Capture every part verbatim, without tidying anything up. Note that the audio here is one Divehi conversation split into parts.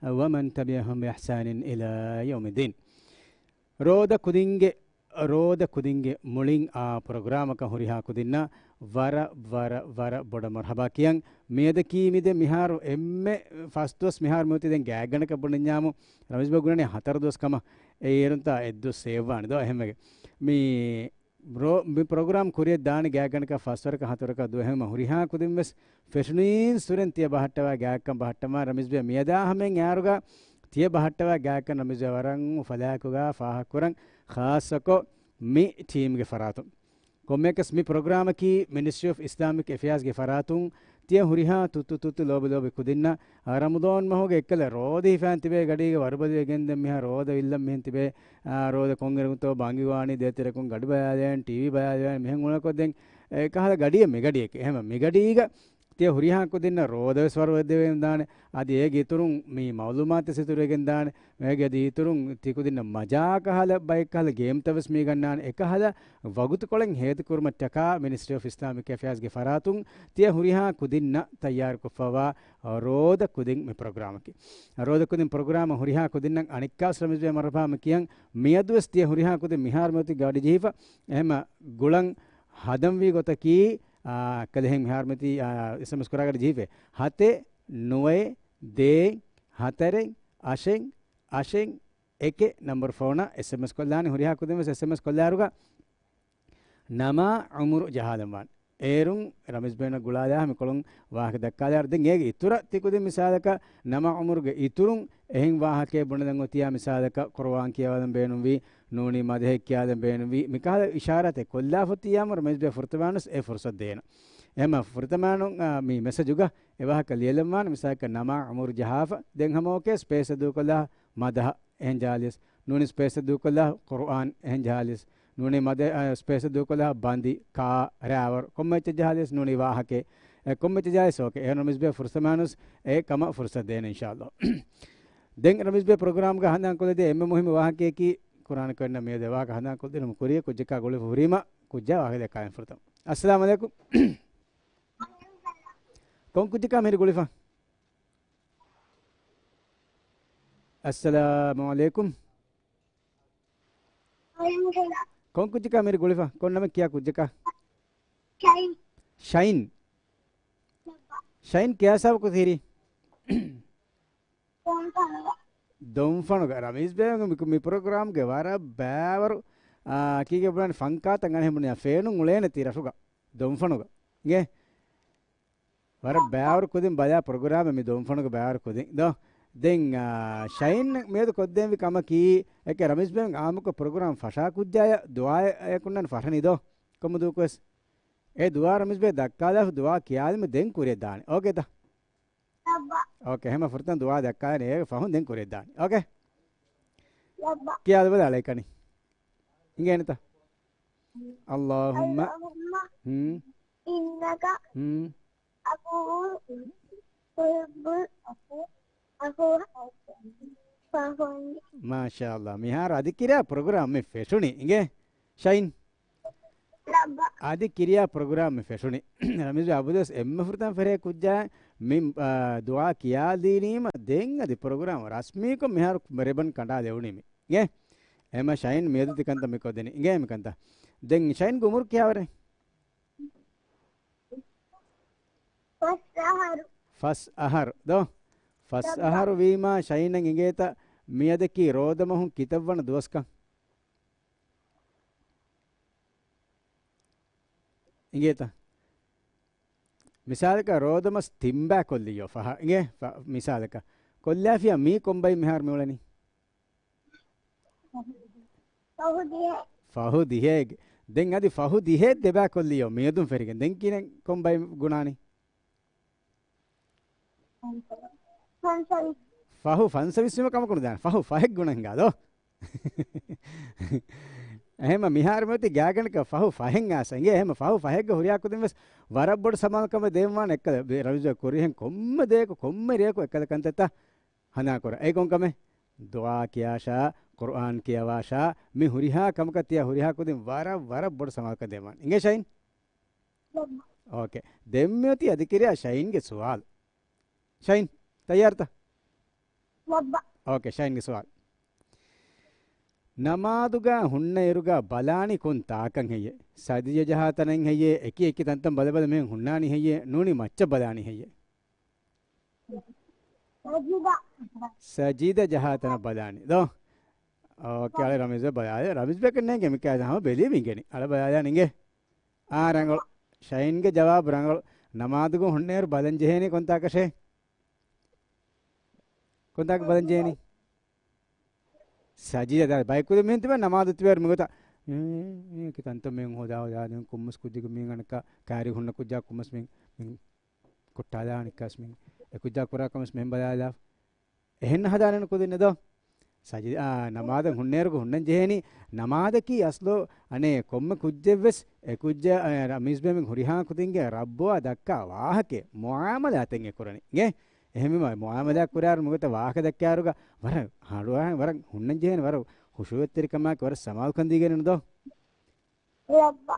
ومن تبعهم بإحسان إلى يوم الدين. ރޯދަ ކުދިންގެ، ރޯދަ ކުދިންގެ މުޅިން އާ ޕްރޮގްރާމަކަށް ހުރިހާ ކުދިންނަށް ވަރަށް، ވަރަށް، ވަރަށް ބޮޑަށް މަރުޙަބާ ކިޔަން. މިއަދަކީ މިދެން މިހާރު އެންމެ ފަސް ދުވަސް މިހާރު މިއޮތީ ދެން ގާތްގަނޑަކަށް ބުނަންޏާމު، ރަމީޒް ބޭ ގުނަނީ ހަތަރު ދުވަސް ކަމަށް. އެ އޭރުންތާ އެއްދުވަސް ސޭވްވާނެ ދޯ އެހެންވެގެން. މި ރޯ-، މި ޕްރޮގްރާމް ކުރިއަށް ދާނެ ގާތްގަނޑަކަށް ފަސްވަރަކަށް ހަތަރަކަށް ދުވަހެއް ހުރިހާ ކުދިން ވެސް ފެށުނީން ސުރެން ތިޔަ ބަހައްޓަވާ ގާތްކަން ބަހައްޓަމާ ރަމީޒް ބޭ މިއަދާ ހަމައިން އާރުގަ ތިޔަ ބަހައްޓަވާ ގާތްކަން ރަމީޒް ބޭ ވަރަށް އުފަލާއެކުގަ ފާހަގަކުރަން ޚާއްޞަކޮށް މި ޓީމްގެ ފަރާތުން. ކޮންމެއަކަސް މި ޕްރޮގްރާމަކީ މިނިސްޓްރީ އޮފް އިސްލާމިކް އެފެއާޒްގެ ފަރާތުން ތިޔަ ހުރިހާ ތުއްތު ތުއްތު ލޯބި ލޯބި ކުދިންނަށް އާ، ރަމަޟާން މަހުގެ އެއްކަލަ ރޯދަ ހިފާން ތިބޭ ގަޑީގަ ވަރުބަލިވެގެން ދެން މިހާ ރޯދަ ވިއްލަން މިހެން ތިބޭ، އާ، ރޯދަ ކޮންއިރަކުންތޯ ބަނގިވާނީ ދޭތެރެކުން ގަޑި ބަލާލެވޭނެ، ޓީވީ ބަލާލެވޭނެ މިހެން އުޅުނަކޮށް ދެން އެކަހަލަ ގަޑިއެއް މިގަޑިއެކޭ. އެހެން މިގަޑީގަ ތިޔަ ހުރިހާ ކުދިންނަށް ރޯދަ ވެސް ވަރުބަލިވެގެން ދާނެ. އަދި އޭގެ އިތުރުން މި މައުލޫމާތެއް އިތުރުވެގެން ދާނެ. އޭގެ އަދި އިތުރުން ތި ކުދިންނަށް މަޖާ ކަހަލަ ބައެއް ކަހަލަ ގޭމްތައް ވެސް މީ ގަންނާނެ. އެކަހަލަ ވަގުތުކޮޅެއް ހޭދަކުރުމަށްޓަކާ މިނިސްޓްރީ އޮފް އިސްލާމިކް އެފެއާޒްގެ ފަރާތުން ތިޔަ ހުރިހާ ކުދިންނަށް ތައްޔާރުކޮށްފައިވާ ރޯދަ ކުދިން މި ޕްރޮގްރާމަކީ. ރޯދަ ކުދިން ޕްރޮގްރާމަށް ހުރިހާ ކުދިންނަށް އަނެއްކާވެސް ރަމީޒް ބޭ މަރުޙަބާ ކިޔަން. މިއަދުވެސް ތިޔަ ހުރިހާ ކުދިން މިހާރު މިއޮތީ ގަޑި ޖެހިފަ. އެހެމަ ގުޅަން ހަދަންވީ ގޮތަކީ، އާ، ކަލެހެން މިހާރު މިއޮތީ، އާ، އެސްއެމްއެސް ކުރާ ގަޑި ޖެހިފަ. ހަތެއް ނުވައެއް ދޭއް ހަތަރެއް އަށެއް އަށެއް އެކެއް ނަމްބަރު ފޯނަށް އެސްއެމްއެސް ކޮށްލާނެ. ހުރިހާ ކުދިން ވެސް އެސްއެމްއެސް ކޮށްލާއިރުގަ ނަމާ އުމުރު ޖަހާލަން ވާނެ. އޭރުން ރަމީޒް ބޭނަށް ގުޅާލާ މިކޮޅުން ވާހަކަ ދައްކާލާއިރު ދެން އޭގެ އިތުރަށް ތިކުދިން މިސާލަކަށް ނަމާ އުމުރުގެ އިތުރުން އެހެން ވާހަކައެއް ބުނެލަން އޮތިޔާ މިސާލަކަށް ޤުރުއާން ކިޔަވާލަން ބޭނުންވީ، ނޫނީ މަދަހެއް ކިޔާލަން ބޭނުންވީ، މިކަހަލަ އިޝާރާތެއް ކޮށްލާފަ އޮތިޔާމު ރަމީޒް ބޭ ފުރަތަމަ ވެސް އެ ފުރުސަތު ދޭނަން. އެހެމަ ފުރަތަމަ ވަނުން، އާ، މި މެސެޖުގަ އެވާހަކަ ލިޔެލަންވާނެ، މިސާލަކަށް ނަމާ އުމުރު ޖަހާފަ، ދެން ހަމަ އޯކޭ ސްޕޭސް ދޫކޮށްލާ މަދަހަ އެހެން ޖަހާލިޔަސް، ނޫނީ ސްޕޭސް ދޫކޮށްލާ ޤުރުއާން އެހެން ޖަހާލިޔަސް، ނޫނީ މަދަ، އާ، ސްޕޭސް ދޫކޮށްލާ ބަނދި، ކާ، ރާވަރު، ކޮންމެ އެއްޗެއް ޖަހާލިޔަސް ނޫނީ ވާހަކައެއް، އެ، ކޮންމެ އެއްޗެއް ޖަހާލިޔަސް އޯކޭ. އެހެން ރަމީޒް ބޭ ފުރަތަމަ ވެސް އެ ކަމަށް ފުރުސަތު ދޭނަން އިންޝާﷲ. ދެން ރަމީޒް ބޭ ޕްރޮގްރާމްގަ ހަނދާން ކޮށްލަދޭ އެންމެ މުހިއްމު ވާހަކައަކީ ކުރާން ކޮންނަ މިއަދު ވާހަކަ ހަނދާން ކޮށްދިނުމަށް ކުރިޔަށް ކުއްޖަކާ ގުޅިފަ ހުރީމަ ކުއްޖާ ވާހަކަ ދައްކާލަން ފުރަތަމަ. އައްސަލާމް ޢަލައިކުމް. ކޮން ކުއްޖަކާ މިހިރީ ގުޅިފަ؟ އައްސަލާމު ޢަލައިކުމް. ކޮން ކުއްޖަކާ މިހިރީ ގުޅިފަ؟ ކޮން ނަމެއް ކިޔާ ކުއްޖަކާ؟ ޝައިން. ޝައިން. ޝައިން ކިޔާ ހިސާބަކު ހިރީ؟ ދޮންފަނުގަ. ދޮންފަނުގަ. ރަމީޒް ބޭގެ މި، މި ޕްރޮގްރާމްގެ ވަރަށް ބައިވަރު، އާ، ކީކޭ ބުނާނެ ފަންކާތައް އަނެއް ހެން ބުނިޔާ ފޭނުން އުޅޭނެ ތި ރަށުގަ. ދޮންފަނުގަ. އިނގޭ؟ ވަރަށް ބައިވަރު ކުދިން ބަލާ ޕްރޮގްރާމެއް މި ދޮންފަނުގެ ބައިވަރު ކުދިން. ދޯ؟ ދެން، އާ، ޝައިން މިއަދު ކޮށްދޭންވީ ކަމަކީ، އެކެ ރަމީޒް ބޭގެ އާއްމުކޮށް ޕްރޮގްރާމް ފަށާ ކުއްޖާޔަށް ދުޢާއެއް އަޔަކުންނާން ފަށަނީ ދޯ؟ ކޮންމެ ދުވަހަކުވެސް. އެ ދުޢާ ރަމީޒް ބޭ ދައްކާލާފަ ދުޢާ ކިޔާލީމަ ދެން ކުރިޔަށް ދާނެ. އޯކޭތަ؟ އޯކޭ، ހަމަ ފުރަތަމަ ދުޢާ ދައްކާލަނީ އޭގެ ފަހުން ދެން ކުރިޔަށް ދާނެ. އޯކޭ؟ ކިޔާލަބަލަ އަޅައިކަނި. އިނގޭނެތަ؟ اللهم. اللهم. ހުން. إنك. ހުން. عفو تحب العفو فاعف عني. މާޝާﷲ. މިހާރު އަދި ކިރިޔާ ޕްރޮގްރާމް މި ފެށުނީ. އިނގޭ؟ ޝައިން. އަދި ކިރިޔާ ޕްރޮގްރާމް މި ފެށުނީ. ރަމީޒް އަބުދަސް އެންމެ ފުރަތަމަ ފެށޭ ކުއްޖާ މި، އާ، ދުޢާ ކިޔާލީނީމަ ދެން އަދި ޕްރޮގްރާމް ރަސްމީކޮށް މިހާރު ރިބަން ކަނޑާލެވުނީ މި. އިނގޭ؟ އެހެމަ ޝައިން މިއަދު ތިކަންތައް މި ކޮށްދެނީ. އިނގޭ މިކަންތައް. ދެން ޝައިންގެ އުމުރު ކިހާވަރެއް؟ ފަސް އަހަރު. ފަސް އަހަރު ދޯ؟ ފަސް އަހަރު ވީމާ ޝައިނަށް އިނގޭތަ މިއަދަކީ ރޯދަމަހުން ކިތައްވަނަ ދުވަސްކަން؟ އިނގޭތަ؟ މިސާލަކަށް ރޯދަމަސް ތިންބައި ކޮށްލިއްޔޯ ފަހަ، އިނގޭ؟ ފަ-، މިސާލަކަށް. ކޮށްލާފިޔާ މީ ކޮންބައި މިހާރު މިއުޅެނީ؟ ފަހު ދިހަ. ފަހު ދިހައެއް. ދެން އަދި ފަހު ދިހައެއް ދެބައި ކޮށްލިއްޔޯ މިއަދުން ފެށިގެން. ދެން ކިހިނެއް ކޮންބައި ގުނާނީ؟ ފަންސަވީސް. ފަހު ފަންސަވީސް ވީމަ ކަމަކު ނުދާނެ. ފަހު ފަހެއް ގުނަން ހިނގާ ދޯ؟ އެހެމަ މިހާރު މިއޮތީ ގާތްގަނޑަކަށް ފަހު ފަހެއް އާސަ އިނގޭ. އެހެމަ ފަހު ފަހެއްގަ ހުރިހާ ކުދިން ވެސް ވަރަށް ބޮޑު ސަމާލުކަމެއް ދޭންވާނެ އެއްކަލަ ރަމީޒް ކުރިހެން ކޮންމެ ދެޔަކު ކޮންމެ ރެޔަކު އެއްކަލަ ކަންތައްތައް ހަނދާންކުރާ. އެއީ ކޮންކަމެއް؟ ދުޢާ ކިޔާށާ، ޤުރުއާން ކިޔަވާށާ، މި ހުރިހާ ކަމަކަށް ތިޔަ ހުރިހާ ކުދިން ވަރަށް، ވަރަށް ބޮޑު ސަމާލުކަން ދޭންވާނެ. އިނގޭ ޝައިން؟ އޯކޭ. ދެން މިއޮތީ އަދި ކިރިޔާ ޝައިންގެ ސުވާލު. ޝައިން، ތައްޔާރުތަ؟ ބައްބަ. އޯކޭ، ޝައިންގެ ސުވާލު. ނަމާދުގަ ހުންނައިރުގަ ބަލާނީ ކޮން ތާކަށް ހެއްޔޭ؟ ސަޖިދަ ޖަހާ ތަނަށް ހެއްޔޭ؟ އެކި އެކި ތަންތަން ބަލަ ބަލަ މިހެން ހުންނާނީ ހެއްޔޭ؟ ނޫނީ މައްޗަށް ބަލާނީ ހެއްޔޭ؟ ސަޖިދަ. ސަޖިދަ ޖަހާ ތަނަށް ބަލާނީ ދޯ؟ އޯކޭ، އަޅެ ރަމީޒް ބަލާލި. ރަމީޒް ބޭކަށް ނޭނގެ މިކާ ހަމަ ބެލީ މިނގެނީ. އަޅެ ބަލާލާ ނިނގޭ. އާ، ރަނގަޅު. ޝައިންގެ ޖަވާބު ރަނގަޅު. ނަމާދުގަ ހުންނައިރު ބަލަން ޖެހޭނީ ކޮންތާކަށޭ؟ ކޮންތާކަށް ބަލަން ޖެހޭނީ؟ ސަޖިދަ. ދާ ބައެއް ކުދިން މިހެން ތިބޭ ނަމާދު ތިބޭ މިގޮތަށް. އޭ، އޭ، ކި ތަންތަން މިހެން ހޯދާ ހޯދާ ދެން ކޮންމެސް ކުއްޖަކު މިހެން އަނެއްކާ ކާރި ހުންނަ ކުއްޖާ ކޮންމެސް މިހެން، މިހެން ކޮއްޓާލާ އަނެއްކާސް މިހެން އެ ކުއްޖާ ކުރާ ކަމެސް މިހެން ބަލާލާ. އެހެން ހަދާނެ ކުދިން ނެދޯ؟ ސަޖި-، އާ، ނަމާދަށް ހުންނޭރުގަ ހުންނަން ޖެހޭނީ، ނަމާދަކީ އަސްލު އަނެއް ކޮންމެ ކުއްޖެއްވެސް އެ ކުއްޖާ، އަ، ރަމީޒް ބޭ މި ހުރިހާ ކުދިންގެ ރައްބުއާ ދައްކާ ވާހަކައެއް، މުއާމަލާތެއް އެ ކުރަނީ. އިނގޭ؟ އެހެންވީމަ މުއާމަލާތް ކުރާއިރު މިގޮތަށް ވާހަކަ ދައްކާއިރުގަ ވަރަށް ހަނޑު ވަރަށް ހުންނަން ޖެހޭނެ ވަރަށް ޚުޝޫޢަތްތެރިކަމާއެކު ވަރަށް ސަމާލުކަން ދީގެން ނުދޯ؟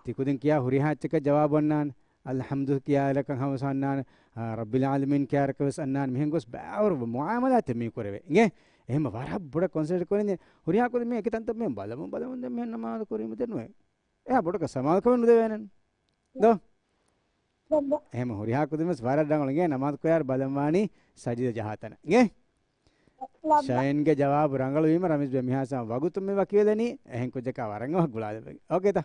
ތި ކުދިން ކިޔާ ހުރިހާ އެއްޗަކަށް ޖަވާބު އަންނާނެ. އަލްޙަމްދު ކިޔާ އެއްޗަކަށް ހަމަ އަންނާނެ. އާ، ރައްބިލް ޢާލަމީން ކިޔާ އެއްޗަކަށް ވެސް އަންނާނެ. މިހެން ގޮސް ބައިވަރު މުއާމަލާތެއް މި ކުރެވޭ. އިނގޭ؟ އެހެން ވަރަށް ބޮޑަށް ކޮންސެންޓްރޭޓް ކުރަން ޖެހޭ. ހުރިހާ ކުދިން މި އެކި ތަންތަން މި ބަލަމުން ބަލަމުން ދެން މި ނަމާދު ކުރީމަ ދެން ނުވޭ. އެހާ ބޮޑަކަށް ސަމާލުކަމެއް ނުދެވޭނެ. ދޯ؟ އެހެން ހުރިހާ ކުދިން ވެސް ވަރަށް ރަނގަޅު. އިނގޭ؟ ނަމާދު ކުރާއިރު ބަލަން ވާނީ ސަޖިދަ ޖަހާ ތަނަށް. އިނގޭ؟ ޝައިންގެ ޖަވާބު ރަނގަޅު ވީމަ ރަމީޒް ބޭ މިހާ ސަމަ ވަގުތު މި ވަކިވެލަނީ. އެހެން ކުއްޖަކާ ވަރަށް އަވަހަށް ގުޅާލެވޭ. އޯކޭތަ؟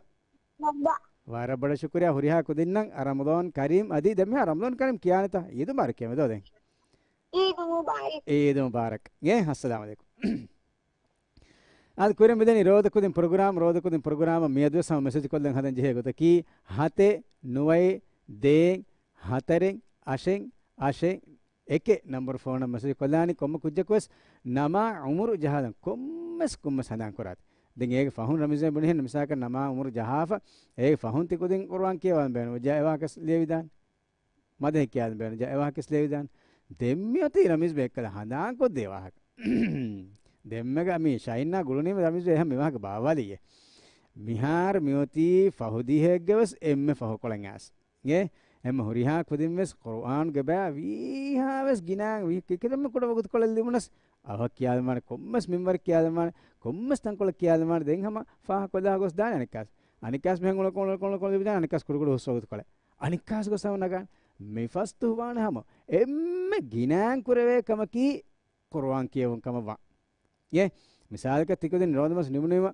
ވަރަށް ބޮޑަށް ޝުކުރިއްޔާ ހުރިހާ ކުދިންނަށް. ރަމަޟާން ކަރީމް. އަދި ދެން މިހާ ރަމަޟާން ކަރީމް ކިޔާނެތަ؟ އީދު މުބާރަކް ކިޔަމެދޯ ދެން. އީދު މުބާރަކް. އީދު މުބާރަކް. އޭ، އައްސަލާމު ޢަލައިކުމް. އަދި ކުރިން މިދަނީ ރޯދަ ކުދިން ޕްރޮގްރާމް، ރޯދަ ކުދިން ޕްރޮގްރާމަށް މިއަދުވެސް ހަމަ މެސެޖް ކޮށްލަން ހަދަން ޖެހޭ ގޮތަކީ، ހަތެއް ނުވައެއް ދޭއް ހަތަރެއް އަށެއް އަށެއް އެކެއް ނަންބަރު ފޯނަށް މެސެޖް ކޮށްލާނީ. ކޮންމެ ކުއްޖަކުވެސް ނަމާ އުމުރު ޖަހާލަން ކޮންމެސް ކޮންމެސް ހަނދާން ކުރާތި. ދެން އޭގެ ފަހުން ރަމީޒް ބުނިހެން މިސާކަށް ނަމާ އުމުރު ޖަހާފަ، އޭގެ ފަހުން ތި ކުދިން ޤުރުއާން ކިޔަވާން ބޭނުން ވެއްޖާ އެ ވާހަކަ ލިޔެވިދާނެ. މަދަހެއް ކިޔާލަން ބޭނުން ޖާ އެ ވާހަކަ ލިޔެވިދާނެ. ދެން މިއޮތީ ރަމީޒް ބޭ އެއްކަލަ ހަނދާން ކޮށްދޭ ވާހަކަ. ދެންމެގަ މި ޝައިންނާ ގުޅުނީމަ ރަމީޒް ބޭ އެހެން މި ވާހަކަ ބާވާލިއޭ. މިހާރު މިއޮތީ ފަހު ދިހައެއްގެ ވެސް އެންމެ ފަހުކޮޅެއް އައިސް. އޭ، އެންމެ ހުރިހާ ކުދިން ވެސް ޤުރުއާނުގެ ބައި ވީހާ ވެސް ގިނަ ވީ ކިކިދެންމެ ކުޑަ ވަގުތުކޮޅެއް ލިބުނަސް، އަވަހަށް ކިޔާލަމާނެ، ކޮންމެސް މިންވަރެއް ކިޔާލަމާނެ، ކޮންމެސް ތަންކޮޅެއް ކިޔާލަމާނެ، ދެން ހަމަ ފާހަގަކޮށްލާ ގޮސް ދާނެ އަނެއްކާސް. އަނެއްކާސް މިހެން އުޅުން އުޅުން އުޅުން ލިބިދާނެ، އަނެއްކާސް ކުޑަކުޑަ ހުސްވަގުތުކޮޅެއް. އަނެއްކާސް ގޮސް ހަމަ ނަގާނެ. މި ފަސްދުވަހު ވާނެ ހަމަ އެންމެ ގިނައިން ކުރެވޭ ކަމަކީ ޤުރުއާން ކިޔެވުން ކަމަށް ވާން. އޭ، މިސާލަކަށް ތިކުދިން ރޯދަމަސް ނިމުނީމަ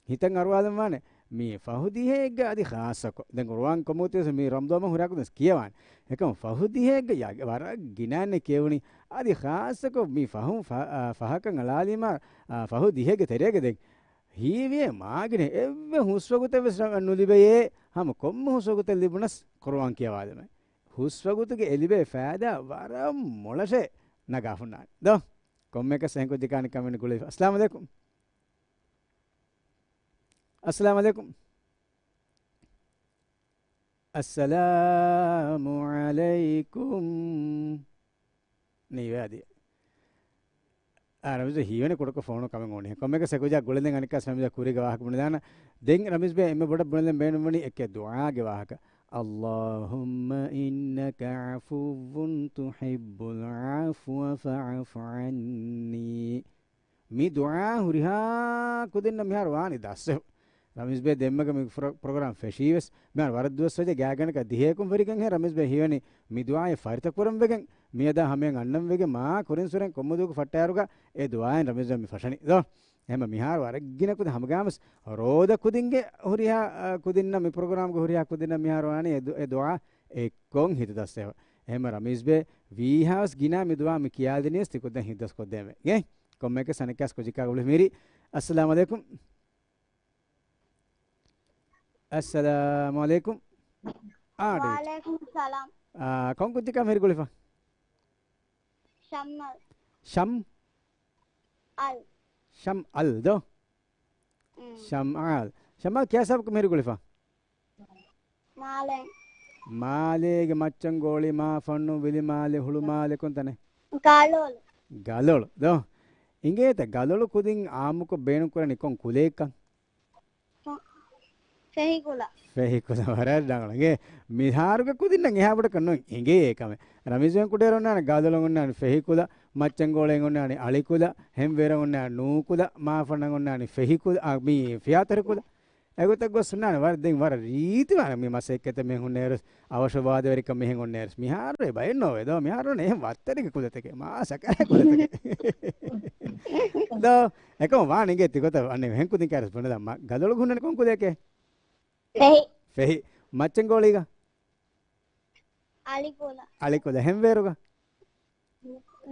ހިތަށް އަރުވާލަން ވާނެ، މީ ފަހު ދިހައެއްގަ އަދި ޚާއްޞަކޮށް. ދެން ޤުރުއާން ކޮންމެ ގޮތެއް ވެސް މީ ރަމަޟާން ހުރިހާ ކުދިން ކިޔަވާނެ. އެކަމަ ފަހު ދިހައެއްގަ ޔާ ވަރަށް ގިނައިންނޭ ކިޔެވުނީ. އަދި ޚާއްޞަކޮށް މީ ފަހުން ފަ-، އާ، ފަހަކަށް އަޅާލީމަ، އާ، ފަހު ދިހައެއްގެ ތެރޭގަ ދެން ހީވޭ މާގިނަ އެއްވެ ހުސްވަގުތެއް ވެސް ނުލިބެޔޭ. ހަމަ ކޮންމެ ހުސްވަގުތެއް ލިބުނަސް ޤުރުއާން ކިޔަވާލަމޭ. ހުސްވަގުތުގެ އެ ލިބޭ ފައިދާ ވަރަށް މޮޅަށޭ ނަގާފުންނާނެ. ދޯ؟ ކޮންމެއަކަސް އެހެން ކުއްޖެއް ކާނެ ކަމެއް ގުޅި. އައްސަލާމު ޢަލައިކުމް. އައްސަލާމު ޢަލައިކުމް. އައްސަލާމު ޢަލައިކުމް. ނީވެ އަދި. އާ، ރަމީޒް ހީވަނީ ކުޑަކޮށް ފޯނު ކަމެއް އޮނި. ކޮންމެއަކަސް އެކުއްޖާ ގުޅެން ދެން އަނެއްކާސް ރަމީޒް ކުރީގެ ވާހަކަ ބުނެލާނަ. ދެން ރަމީޒް ބޭ އެންމެ ބޮޑަށް ބުނެލަން ބޭނުންވަނީ އެކެއް ދުޢާގެ ވާހަކަ. اللهم إنك عفو تحب العفو فاعف عني. މި ދުޢާ ހުރިހާ ކުދިންނަށް މިހާރު ވާނީ ދަސްވެފަ. ރަމީޒް ބޭ ދެންމެގަ މި ފްރޮ-، ޕްރޮގްރާމް ފެށީވެސް، މިހާރު ވަރަށް ދުވަސް ވެއްޖެ ގާތްގަނޑަކަށް ދިހައެކުން ފެށިގެންހޭ ރަމީޒް ބޭ ހީވަނީ މި ދުޢާއެއް ފަރިތަ ކުރަން ވެގެން، މިއަދާ ހަމަޔަށް އަންނަން ވެގެން މާ ކުރިން ސުރެން ކޮންމެ ދުވަހަކު ފައްޓާއިރުގަ އެ ދުޢާއިން ރަމީޒް ބޭ މި ފަށަނީ. ދޯ؟ އެހެންމަ މިހާރު ވަރަށް ގިނަ ކުދިން ހަމަގާމަސް ރޯދަ ކުދިންގެ ހުރިހާ، އަ، ކުދިންނަށް މި ޕްރޮގްރާމްގެ ހުރިހާ ކުދިންނަށް މިހާރު ވާނީ އެ ދު-، އެ ދުޢާ އެއްކޮށް ހިތުދަސްވެފަ. އެހެންމަ ރަމީޒް ބޭ ވީހާވެސް ގިނަ މި ދުޢާ މި ކިޔާދިނީސް ތިކުދިން ހިތުދަސްކޮށްދޭންވެ. އޭ؟ ކޮންމެއަކަސް އަނެއްކާސް ކުއްޖަކާ ގުޅި މިރި. އައްސަލާމު ޢަލައިކުމް. އައްސަލާމު ޢަލައިކުމް. އާ، ޑޭޓް. ވަޢަލައިކުމުއްސަލާމް. އާ، ކޮން ކުއްޖަކާ މިރި ގުޅިފަ؟ ޝަމްއަލް. ޝަމް؟ އަލް. ޝަމްއަލް ދޯ؟ އުން. ޝަމްއަލް. ޝަމްއަލް ކިޔާ ސަބަބަކު މިރި ގުޅިފަ؟ މާލޭ. މާލޭގެ މައްޗަށް ގޯޅި މާ ފަންނު ވިލި މާލެ ހުޅު މާލެ ކޮން ތަނެއް؟ ގަލޮޅު. ގަލޮޅު ދޯ؟ އިނގޭތަ ގަލޮޅު ކުދިން އާއްމުކޮށް ބޭނުން ކުރަނީ ކޮން ކުލައެއްކަން؟ ފެހިކުލަ. ފެހިކުލަ ވަރަށް ރަނގަޅު. އިނގޭ މިހާރުގެ ކުދިންނަށް އެހާ ބޮޑަކަށް ނު އިނގޭ އެކަމެއް. ރަމީޒް ބޭ ކުޑައިރު އޮންނާނެ ގަލޮޅު އޮންނާނެ ފެހިކުލަ. މައްޗަންގޯޅައިން އޮންނާނީ އަޅިކުލަ، ހެންވޭރަށް އޮންނާނީ ނޫކުލަ، މާފަންނަށް އޮންނާނީ ފެހިކުލަ، އާ، މީ ފިޔާތޮރިކުލަ. އެގޮތަށް ގޮސް ހުންނާނެ ވަރަށް ދެން ވަރަށް ރީތިވާނެ މި މަސައްކަތަށް މި ހުންނައިރު އަވަށަވާދަވެރިކަން މިހެން އޮންނައިރު. މިހާރު އެބައެއް ނޯވޭ ދޯ، މިހާރު އެހެން ވައްތަރެއްގެ ކުލަތަކެއް، މާ ސަކަރާތް ކުލަތަކެއް. ދޯ، އެކަމަ ވާނެ އިނގޭ ތިގޮތަށް އަނެއް ހެން ކުދިން ކާރަސް ބުނެލަ ގަލޮޅު ހުންނަނީ ކޮން ކުލައެކޭ؟ ފެހި. ފެހި. މައްޗަންގޯޅީގަ؟ އަޅިކުލަ. އަޅިކުލަ. ހެންވޭރުގަ؟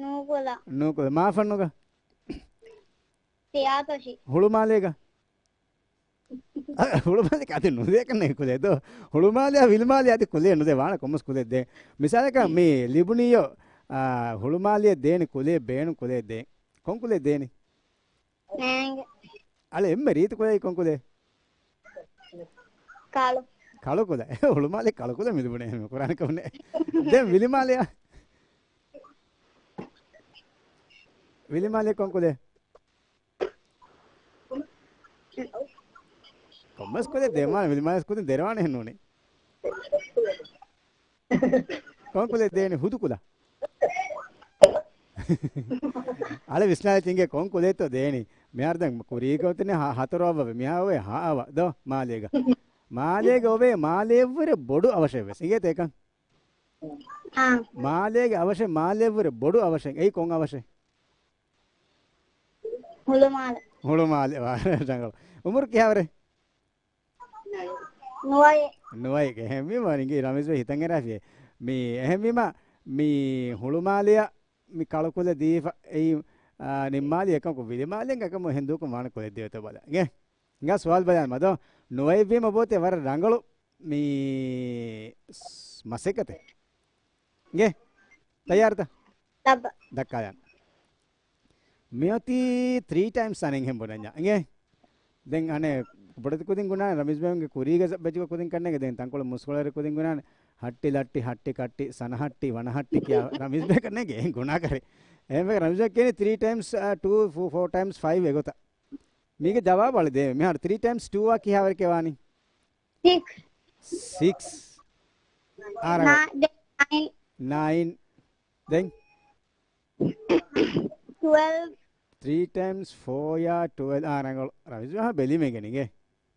ނޫކުލަ. ނޫކުލަ. މާފަންނުގަ؟ ފިޔާތޮށި. ހުޅުމާލޭގަ؟ އަ، ހުޅުމާލޭ އަދި ނުދޭކަން ކުލޭ ދޯ. ހުޅުމާލެއާ ވިލިމާލެ އަދި ކުލޭ ނުދޭ ވާނެ ކޮންމެސް ކުލޭ ދޭ. މިސާލަކަށް މި ލިބުނީޔޯ، އާ، ހުޅުމާލެ ދޭނެ ކުލޭ ބޭނުން ކުލޭ ދޭ. ކޮން ކުލޭ ދޭނެ؟ ނޭނގެ. އަޅެ އެންމެ ރީތި ކުލައީ ކޮން ކުލޭ؟ ކަޅު. ކަޅު ކުލަ. ހުޅުމާލެ ކަޅު ކުލަ މި ލިބުނޭ ކުރާނެ ކަމެއް ނެތް. ދެން ވިލިމާލެއާ؟ ވިލިމާލެ ކޮން ކުލޭ؟ ކޮންމެސް ކުލެއް ދޭން ވާނެ، ވިލިމާލެ ކުދިން ދެރަވާނެ ހެން ނޫނީ. ކޮން ކުލެއް ދޭނެ؟ ހުދު ކުލަ. އަޅެ ވިސްނާލަ ތިނގޭ ކޮން ކުލެއްތޯ ދޭނީ. މިހާރު ދެން ކުރީގަ އޮތީ ހަ-، ހަތަރު އަވަށް ވޭ. މިހާ އޮވޭ ހަ އަވަށް ދޯ މާލޭގަ. މާލޭގަ އޮވޭ މާލެއަށްވުރެ ބޮޑު އަވަށެއް ވެސް. އިނގޭތަ އެކަން؟ އާ. މާލޭގެ އަވަށެއް މާލެއަށްވުރެ ބޮޑު އަވަށެއް. އެއީ ކޮން އަވަށެއް؟ ހުޅުމާލެ. ހުޅުމާލެ. ވާ، ރަނގަޅު. އުމުރު ކިހާވަރެއް؟ ނުވައެއް. ނުވައެއް. އެހެންވީމަ ނިނގި ރަމީޒް ބައްޔަށް ހިތަށްއެރާފިޔޭ. މި އެހެންވީމަ މި ހުޅުމާލެއަށް މި ކަޅު ކުލަ ދީފަ އެއީ، އާ، ނިންމާލި އެކަމަކު ވިލިމާލެއަށް އެކަމު އެހެން ދޫކޮށް ވާނެ ކުލަ ދެވޭތޯ ބަލަ. އިނގޭ؟ އިނގާ ސުވާލު ބަލާން މަދޯ. ނުވައެއްވީމަ ބޯތެ ވަރަށް ރަނގަޅު މި ސް-، މަސައްކަތެއް. އިނގޭ؟ ތައްޔާރުތަ؟ ލައްބަ. ދައްކާލާން. މިއޮތީ ތްރީ ޓައިމްސް އަނެއްހެން ބުނަންޏާ. އިނގޭ؟ ދެން އަނެއް ބޮޑެތި ކުދިން ގުނާނެ، ރަމީޒް ބޭނުގެ ކުރީގަ ބެޖުގަ ކުދިން ކަންނޭގެ، ދެން ތަންކޮޅެއް މުސްކޮޅަރި ކުދިން ގުނާނެ، ހައްޓި ލައްޓި، ހައްޓި ކައްޓި، ސަނަ ހައްޓި، ވަނަ ހައްޓި ކިޔާ ރަމީޒް ބޭ ކަންނޭގެ އެހެން ގުނާކަރެ. އެހެންވެ ރަމީޒް ބޭ ކިޔަނީ ތްރީ ޓައިމްސް، އާ، ޓޫ، ފޯ، ފޯ ޓައިމްސް ފައިވް އެގޮތަށް. މީގެ ޖަވާބު އަޅެ ދޭ. މިހާރު ތްރީ ޓައިމްސް ޓޫ އާ ކިހާވަރެކޭ ވާނީ؟ ސިކްސް. ސިކްސް. އާ، ރަނގަޅު. ނާ-، ދެ-، ނައިން. ނައިން. ދެން؟ ޓުވެލްވް. ތްރީ ޓައިމްސް ފޯ އާ ޓުވެލްވް. އާ، ރަނގަޅު. ރަމީޒް ބޭ ހާ ބެލީމޭ ގެނިގެ.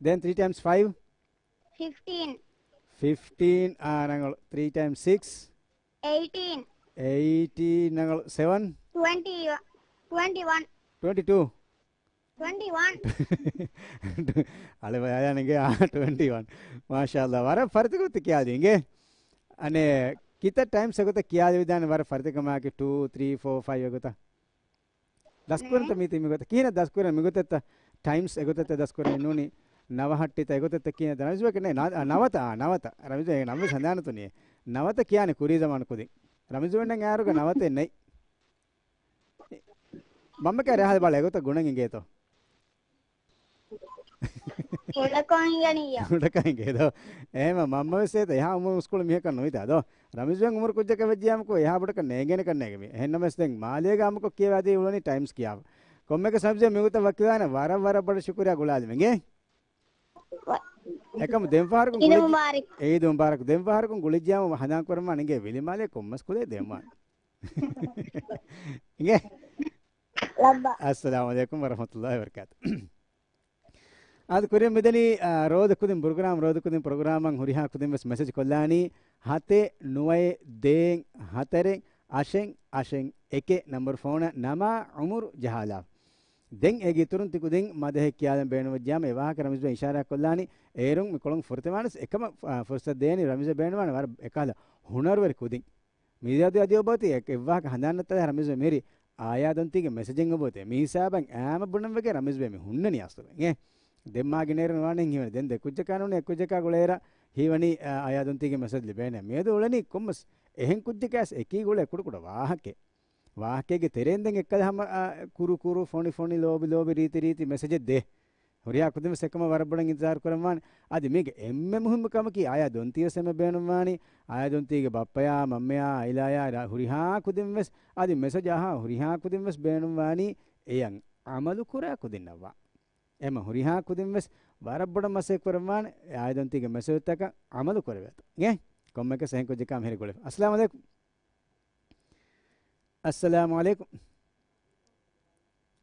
ދެން ތްރީ ޓައިމްސް ފައިވް؟ ފިފްޓީން. ފިފްޓީން. އާ، ރަނގަޅު. ތްރީ ޓައިމްސް ސިކްސް؟ އެއިޓީން. އެއިޓީން. ރަނގަޅު. ސެވަން؟ ޓްވެންޓީ، ޓްވެންޓީ ވަން. ޓްވެންޓީ ޓޫ. ޓްވެންޓީ ވަން. އަޅެ ބަޔާ ނިނގޭ، އާ، ޓްވެންޓީ ވަން. މާޝާﷲ. ވަރަށް ފަރިތަކޮށް ތި ކިޔާލީ އިނގޭ. އަނެއް ކިތައް ޓައިމްސް އެގޮތަށް ކިޔާލެވިދާނެ ވަރަށް ފަރިތަކަމާކި ޓޫ، ތްރީ، ފޯ، ފައިވް އެގޮތަށް. ދަސްކުރަންތަ މީތި މިގޮތަށް؟ ކިހިނެއް ދަސްކުރަން މިގޮތަށްތަ؟ ޓައިމްސް އެގޮތަށްތަ ދަސްކުރަން ނޫނީ؟ ނަވަ ހައްޓިތަ އެގޮތަށްތަ ކިހިނެއް ރަމީޒް ބޭ ކަންނޭ؟ ނަ-، ނަވަތަ، އާ، ނަވަތަ. ރަމީޒް ބޭ ނަމަވެސް ހަނދާނުތުނިއެ. ނަވަތަ ކިޔާނެ ކުރީ ޒަމާނު ކުދިން. ރަމީޒް ބޭންނަށް އާރުގަ ނަވަތައެއް ނެތް. މަންމަ ކާރި އަހަލަ ބަލަ އެގޮތަށް ގުނަން އިނގޭތޯ. ކުޑަކޮށް އިނގަނީޔޯ. ކުޑަކޮށް އިނގޭ ދޯ. އެހެމަ މަންމަ ވެސް އޭތަ އެހާ އުމުރު މުސްކުޅި މީހަކަށް ނުވިތާ ދޯ. ރަމީޒް ބޭން އުމުރު ކުއްޖަކަށް ވެއްޖިޔާމަކު އެހާ ބޮޑަކަށް ނޭނގޭނެ ކަންނޭގެ މީ. އެހެން ނަމަވެސް ދެން މާލޭގެ އާއްމުކޮށް ކިޔަވާދީ އުޅެނީ ޓައިމްސް ކިޔާފަ. ކޮންމެއަކަސް ރަމީޒް ބޭ މިގޮތަށް ވަކިވާނެ ވަރަށް ވަރަށް ބޮޑަށް ޝުކުރިއްޔާ ގުޅާލިމެން އިނގޭ. އެކަމު ދެންފަހަރަކު ޢީދު ގުޅި-، މުބާރަކް. ޢީދު މުބާރަކް. ދެންފަހަރަކު ގުޅިއްޖިޔާމު ހަނދާން ކުރަމާ އިނގޭ ވިލިމާލެ ކޮންމެސް ކުލެއް ދެމާ. އިނގޭ. ލައްބަ. އައްސަލާމު ޢަލައިކުމް ވަރަޙްމަތުﷲ ވަބަރަކާތު. އާދެ ކުރިން މިދަނީ، އާ، ރޯދަ ކުދިން ޕްރޮގްރާމް، ރޯދަ ކުދިން ޕްރޮގްރާމަށް ހުރިހާ ކުދިން ވެސް މެސެޖް ކޮށްލާނީ ހަތެއް ނުވައެއް ދޭއް ހަތަރެއް އަށެއް އަށެއް އެކެއް ނަންބަރު ފޯނަށް ނަމާ ޢުމުރު ޖަހާލާ. ދެން އޭގެ އިތުރުން ތި ކުދިން މަދަހެއް ކިޔާލަން ބޭނުންވެއްޖާމަ އެ ވާހަކަ ރަމީޒް ބޭ އިޝާރާތް ކޮށްލާނީ. އޭރުން މި ކޮޅުން ފުރަތަމަވާނަސް އެކަމަށް، އާ، ފުރުސަތު ދޭނީ ރަމީޒް ބޭ ބޭނުންވާނެ ވަރަށް އެކަހަލަ ހުނަރުވެރި ކުދިން. މި ދިޔަ އަދި އޮބޯތި އެ-، އެއްވާހަކަ ހަނދާން ނައްތާލާ ރަމީޒް ބޭ މިހިރީ އާޔާ ދޮންތީގެ މެސެޖެއް އޮބޯތި. މި ހިސާބަށް އާމަ ބުނަން ވެގެން ރަމީޒް ބޭ މި ހުންނަނީ އަސްލު. އެ ދެން މާ ގިނައިރު ނުވާނެ ހީވަނީ. ދެން ދެ ކުއްޖަކާ ނޫނީ އެއް ކުއްޖަކާ ގުޅޭއިރަށް ހީވަނީ، އާ، އާޔާ ދޮންތީގެ މެސެޖް ލިބޭނެ. މިއަދު އުޅެނީ ކޮންމެސް އެހެން ކުއްޖަކާސް އެކީ ގުޅޭ ކުޑަކުޑަ ވާހަކައެއް. ވާހަކައިގެ ތެރެއިން ދެން އެއްކަލަ ހަމަ، އާ، ކުރު ކުރު، ފޮނި ފޮނި، ލޯބި ލޯބި، ރީތި ރީތި މެސެޖެއް ދޭ. ހުރިހާ ކުދިން ވެސް އެކަމަށް ވަރަށް ބޮޑަށް އިންތިޒާރު ކުރަންވާނެ. އަދި މީގެ އެންމެ މުހިއްމު ކަމަކީ އާޔާ ދޮންތީ ވެސް އެންމެ ބޭނުންވާނީ. އާޔާ ދޮންތީގެ ބައްޕަޔާ، މަންމަޔާ، އާއިލާޔާ ރަ-، ހުރިހާ ކުދިން ވެސް، އަދި މެސެޖް އަހާ ހުރިހާ ކުދިން ވެސް ބޭނުންވާނީ އެޔަށް ޢަމަލު ކުރާ ކުދިންނަށްވާ. އެމަ ހުރިހާ ކުދިން ވެސް ވަރަށް ބޮޑަށް މަސައްކަތް ކުރަންވާނެ އާޔާ ދޮންތީގެ މެސެޖުތަކަށް ޢަމަލު ކުރެވޭތޯ. އިނގޭ؟ ކޮންމެއަކަސް އެހެން ކުއްޖަކާ މިހިރީ ގުޅޭ. އައްސަލާމު ޢަލައިކުމް. އައްސަލާމު ޢަލައިކުމް.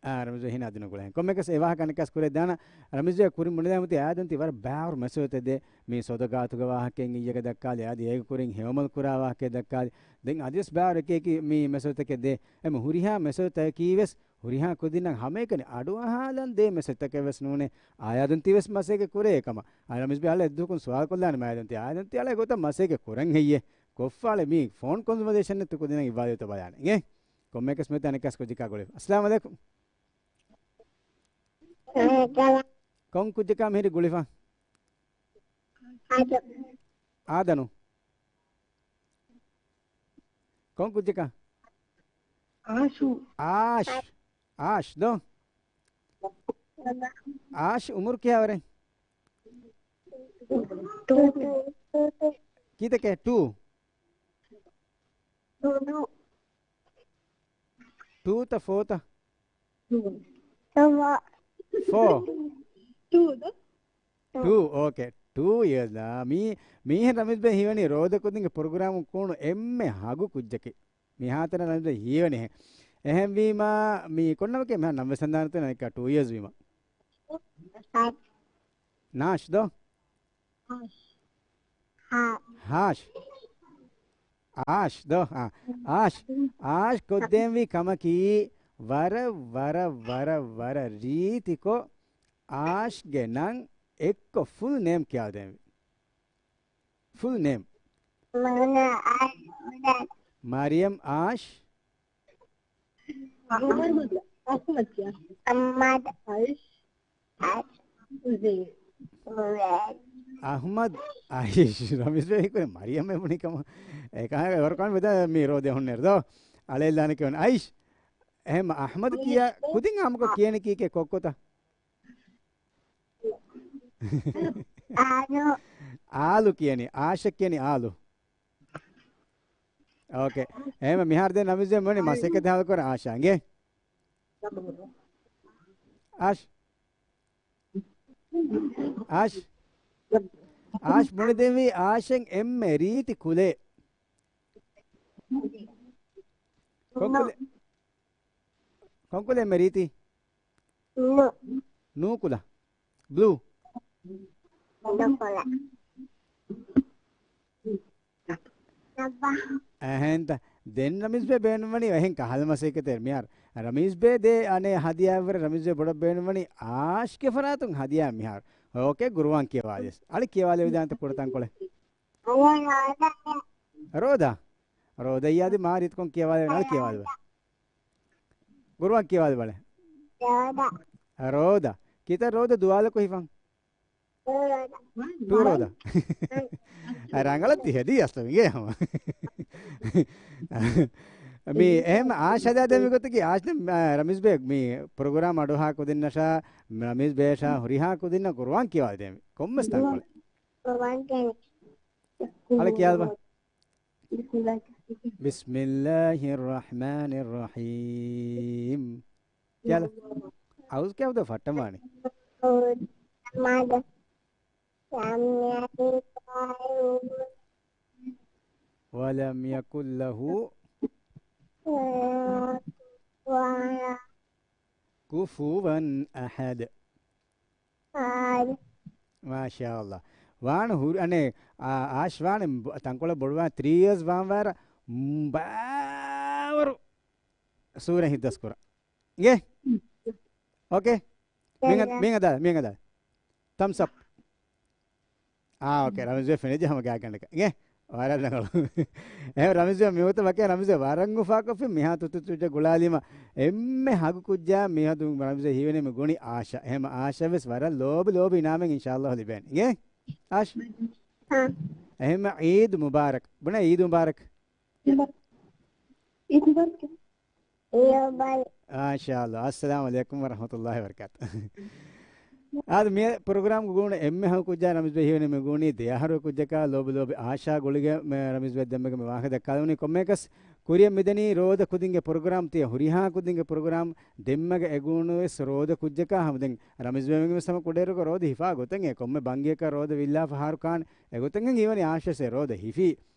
އާ، ރަމީޒް ބޭ ހިނާ ދިނު ގުޅޭ. ކޮންމެކަސް އެ ވާހަކަ އަނެއްކާސް ކުރެއް ދާނަ. ރަމީޒް ބޭ ކުރިން ބުނެލަމުތި އާދަންތި ވަރަށް ބާރު މެސެޖުތައް ދޭ. މީ ސޮދަގާތުގެ ވާހަކައެއް އިއްޔެގެ ދައްކާލި، އާދި އޭގެ ކުރިން ހެޔޮމަލު ކުރާ ވާހަކައެއް ދައްކާލި. ދެން އަދިވެސް ބާރު އެކި އެކި މީ މެސެޖުތަކެއް ދޭ. އެމަ ހުރިހާ މެސެޖުތަކީ ވެސް ހުރިހާ ކުދިންނަށް ހަމައެކަނި އަޑުއަހާލަން ދޭ މެސެޖުތަކެއް ވެސް ނޫނޭ. އާދަންތި ވެސް މަސައްކަތް ކުރޭ އެކަމަށް. އާ، ރަމީޒް ބޭ އަޅެ އެއްދުވަހަކުން ސުވާލު ކޮށްލާނެ މާދަންތި. އާދަންތި އަޅެ ގޮތަށް މަސައްކަތް ކުރަން ހެއްޔޭ؟ ކޮށްފާޅެ މީ ފޯން ކޮންވަރސޭޝަން އެއް ތު ކުދިންނަށް އިއްވާލެވިތޯ ބަލާނެ. އިނގޭ؟ ކޮންމެކަސް މިތަނަކަސް ކުއްޖަކާ ގުޅި. އައްސަލާމު ޢަލައިކުމް. ކޮން ކުއްޖަކާ މިހިރި ގުޅިފަ؟ އާދަނު. ކޮން ކުއްޖަކާ؟ އާޝު. އާޝް. އާޝް ދޯ؟ އާޝް އުމުރު ކިހާވަރެއް؟ ޓޫ. ކީއްތަކެއް؟ ޓޫ. ޓޫތަ ފޯތަ؟ ފޯ. ޓޫ. ޓޫ، އޯކޭ. ޓޫ އިޔާ. މީ، މީހެއް ރަމީޒް ބޭ ހީވަނީ ރޯދަ ކުދިންގެ ޕްރޮގްރާމު ކޫނު އެންމެ ހަގު ކުއްޖަކީ. މިހާތަނަށް ރަމީޒް ބޭ ހީވަނީ ހެ. އެހެންވީމާ، މީ ކޮންނަމަކޭ މިހާ ނަން ވެސް ހަނދާންތަ ނައިކާ ޓޫ އިޔާސް ވީމަ. ނާޝް ދޯ؟ ހާޝް. އާޝް. އާޝް ދޯ؟ އާ. އާޝް. އާޝް ކޮށްދޭންވީ ކަމަކީ، ވަރަށް، ވަރަށް، ވަރަށް، ވަރަށް ރީތިކޮށް އާޝްގެ ނަން އެއްކޮށް ފުލް ނޭމް ކިޔާދޭންވީ. ފުލް ނޭމް. މަރިޔަމް އާޝް. އަޙްމަދު. އަޙްމަދު. އަޙްމަދު. އައިޝް. އަޙްމަދު އައިޝް. ރަމީޒް ބޭ ކުރެ މަރިޔަމް އެ ބުނި ކަމަށް. އެކާ ވަރުކާން ވެދާ މީ ރޯދެ ހުންނެރު ދޯ. އަޅެއްލާނެ ކެވަން އައިޝް. އެހެން އަޙްމަދު ކިޔާ ކުދިން އާމުކޮށް ކިޔަނީ ކީކޭ ކޮއްކޮތަ؟ އާލު. އާލު ކިޔަނީ، އާޝަ ކިޔަނީ އާލު. އޯކޭ. އެހެން މިހާރު ދެން ރަމީޒް ބޭ މުނި މަސައްކަތް ހަލުކުރަން އާޝާ އިނގޭ. އާޝް. އާޝް. އާޝް ބުނެދެންވީ އާޝެން އެންމެ ރީތި ކުލޭ. ކޮންކުލެ-، ކޮންކުލެ އެންމެ ރީތި؟ ނޫ. ނޫކުލަ. ބްލޫ. ނޫކުލަ. އެހެންތަ؟ ދެން ރަމީޒް ބޭ ބޭނުންވަނީ އެހެން ކަހަލަ މަސައްކަތެއް މިހާރު. ރަމީޒް ބޭ ދޭ އަނެއް ހަދިޔާއަށްވުރެ ރަމީޒް ބޭ ބޮޑަށް ބޭނުންވަނީ އާޝްގެ ފަރާތުން ހަދިޔާ މިހާރު. އޯކޭ، ގުރުއާން ކިޔަވާލިޔަސް. އަޅި ކިޔަވާލެވިދާނެތަ ކުޑަ ތަންކޮޅެއް؟ ރޯދާ. ރޯދައްޔާދި މާ ރީތިކޮން ކިޔަވާލެވެން. އަޅި ކިޔަވާލެވޭ. ގުރުއާން ކިޔަވާލެވޭ. ރޯދަ. ރޯދަ. ކިތައް ރޯދަ ދުވާލަކު ހިފަން؟ ޓޫ ރޯދަ. އަ، ރަނގަޅަށް ތި ހެދީ އަސްލު އިނގޭ ހަމަ. މި އެހެން އާޝް ހަދާދޭ މި ގޮތަކީ އާޝް ދެން، އަ، ރަމީޒް ބޭ މި ޕްރޮގްރާމް އަޑުއަހާ ކުދިންނަށާ، ރަމީޒް ބޭޝާ ހުރިހާ ކުދިންނަށް ގުރުއާން ކިޔަވާދޭ މި. ކޮންމެސް ތަންކޮޅެއް. އަޅެ ކިޔާލަބަ. بسم الله الرحمن الرحيم. ކިޔާލަ. އައުޒު ކިޔާ ހުދަ ފައްޓަން ވާނެ. ولم يكن له كفوا أحد. މާޝާﷲ. ވާން ހުރި އަނެއް، އާ، އާޝް ވާން ބ-، ތަންކޮޅެއް ބޮޑުވާން ތްރީ އިޔާސް ވާން ވާރަ މް-، ބާވަރު ސޫރަ ހިތްދަސް ކުރަން. އިނގޭ؟ އޯކޭ. މިނގ-، މިނގ ދާ، މިނގ ދާ. ތަމްސް އަޕް. އާ، އޯކޭ. ރަމީޒް ބޭ ފެނިޖެ ހަމަ ގާތްގަނޑަކަށް. އިނގޭ؟ ވަރަށް ރަނގަޅު. އެހެން ރަމީޒް ބޭ މިވަގުތު ވަކި ރަމީޒް ބޭ ވަރަށް އުފާކޮށްފި މިހާ ތުއްތު ތުއްޖެ ގުޅާލީމަ. އެންމެ ހަގު ކުއްޖާ މިހަދު ރަމީޒް ބޭ ހީވެނީ މި ގުނި އާޝާ. އެހެމަ އާޝާ ވެސް ވަރަށް ލޯބި ލޯބި އިނާމެއް އިންޝާﷲ ލިބޭނެ. އިނގޭ؟ އާޝް. އާ. އެހެމަ ޢީދު މުބާރަކް. ބުނޭ ޢީދު މުބާރަކް. ޢީދު މުބާރަކް. މާޝާﷲ. އައްސަލާމު ޢަލައިކުމް ވަރަޙްމަތުﷲ ވަބަރަކާތު. އާދެ، މި ޕްރޮގްރާމްގެ ގުޅުނު އެންމެ ހަމަ ކުއްޖާ ރަމީޒް ބޭ ހީވަނީ މި ގުޅުނީ ދެ އަހަރު ކުއްޖަކާ ލޯބި ލޯބި އާޝާ ގުޅިގެން މެ ރަމީޒް ބޭ ދެންމެގެ މި ވާހަކަ ދައްކާލެވުނީ. ކޮންމެއަކަސް ކުރިއަށް މިދަނީ ރޯދަ ކުދިންގެ ޕްރޮގްރާމް ތިޔަ ހުރިހާ ކުދިންގެ ޕްރޮގްރާމް ދެންމެގެ އެ ގުޅުނު ވެސް ރޯދަ ކުއްޖަކާ ހަމަ ދެން ރަމީޒް ބޭގެ ވެސް ހަމަ ކުޑައިރުކަ ރޯދަ ހިފާ ގޮތެއް އެ ކޮންމެ ބަންގިއަކަށް ރޯދަ ވިއްލާފަ ހާރު ކާން އެގޮތެއް ހީވަނީ އާޝާ ވެސް ރޯދަ ހިފީ.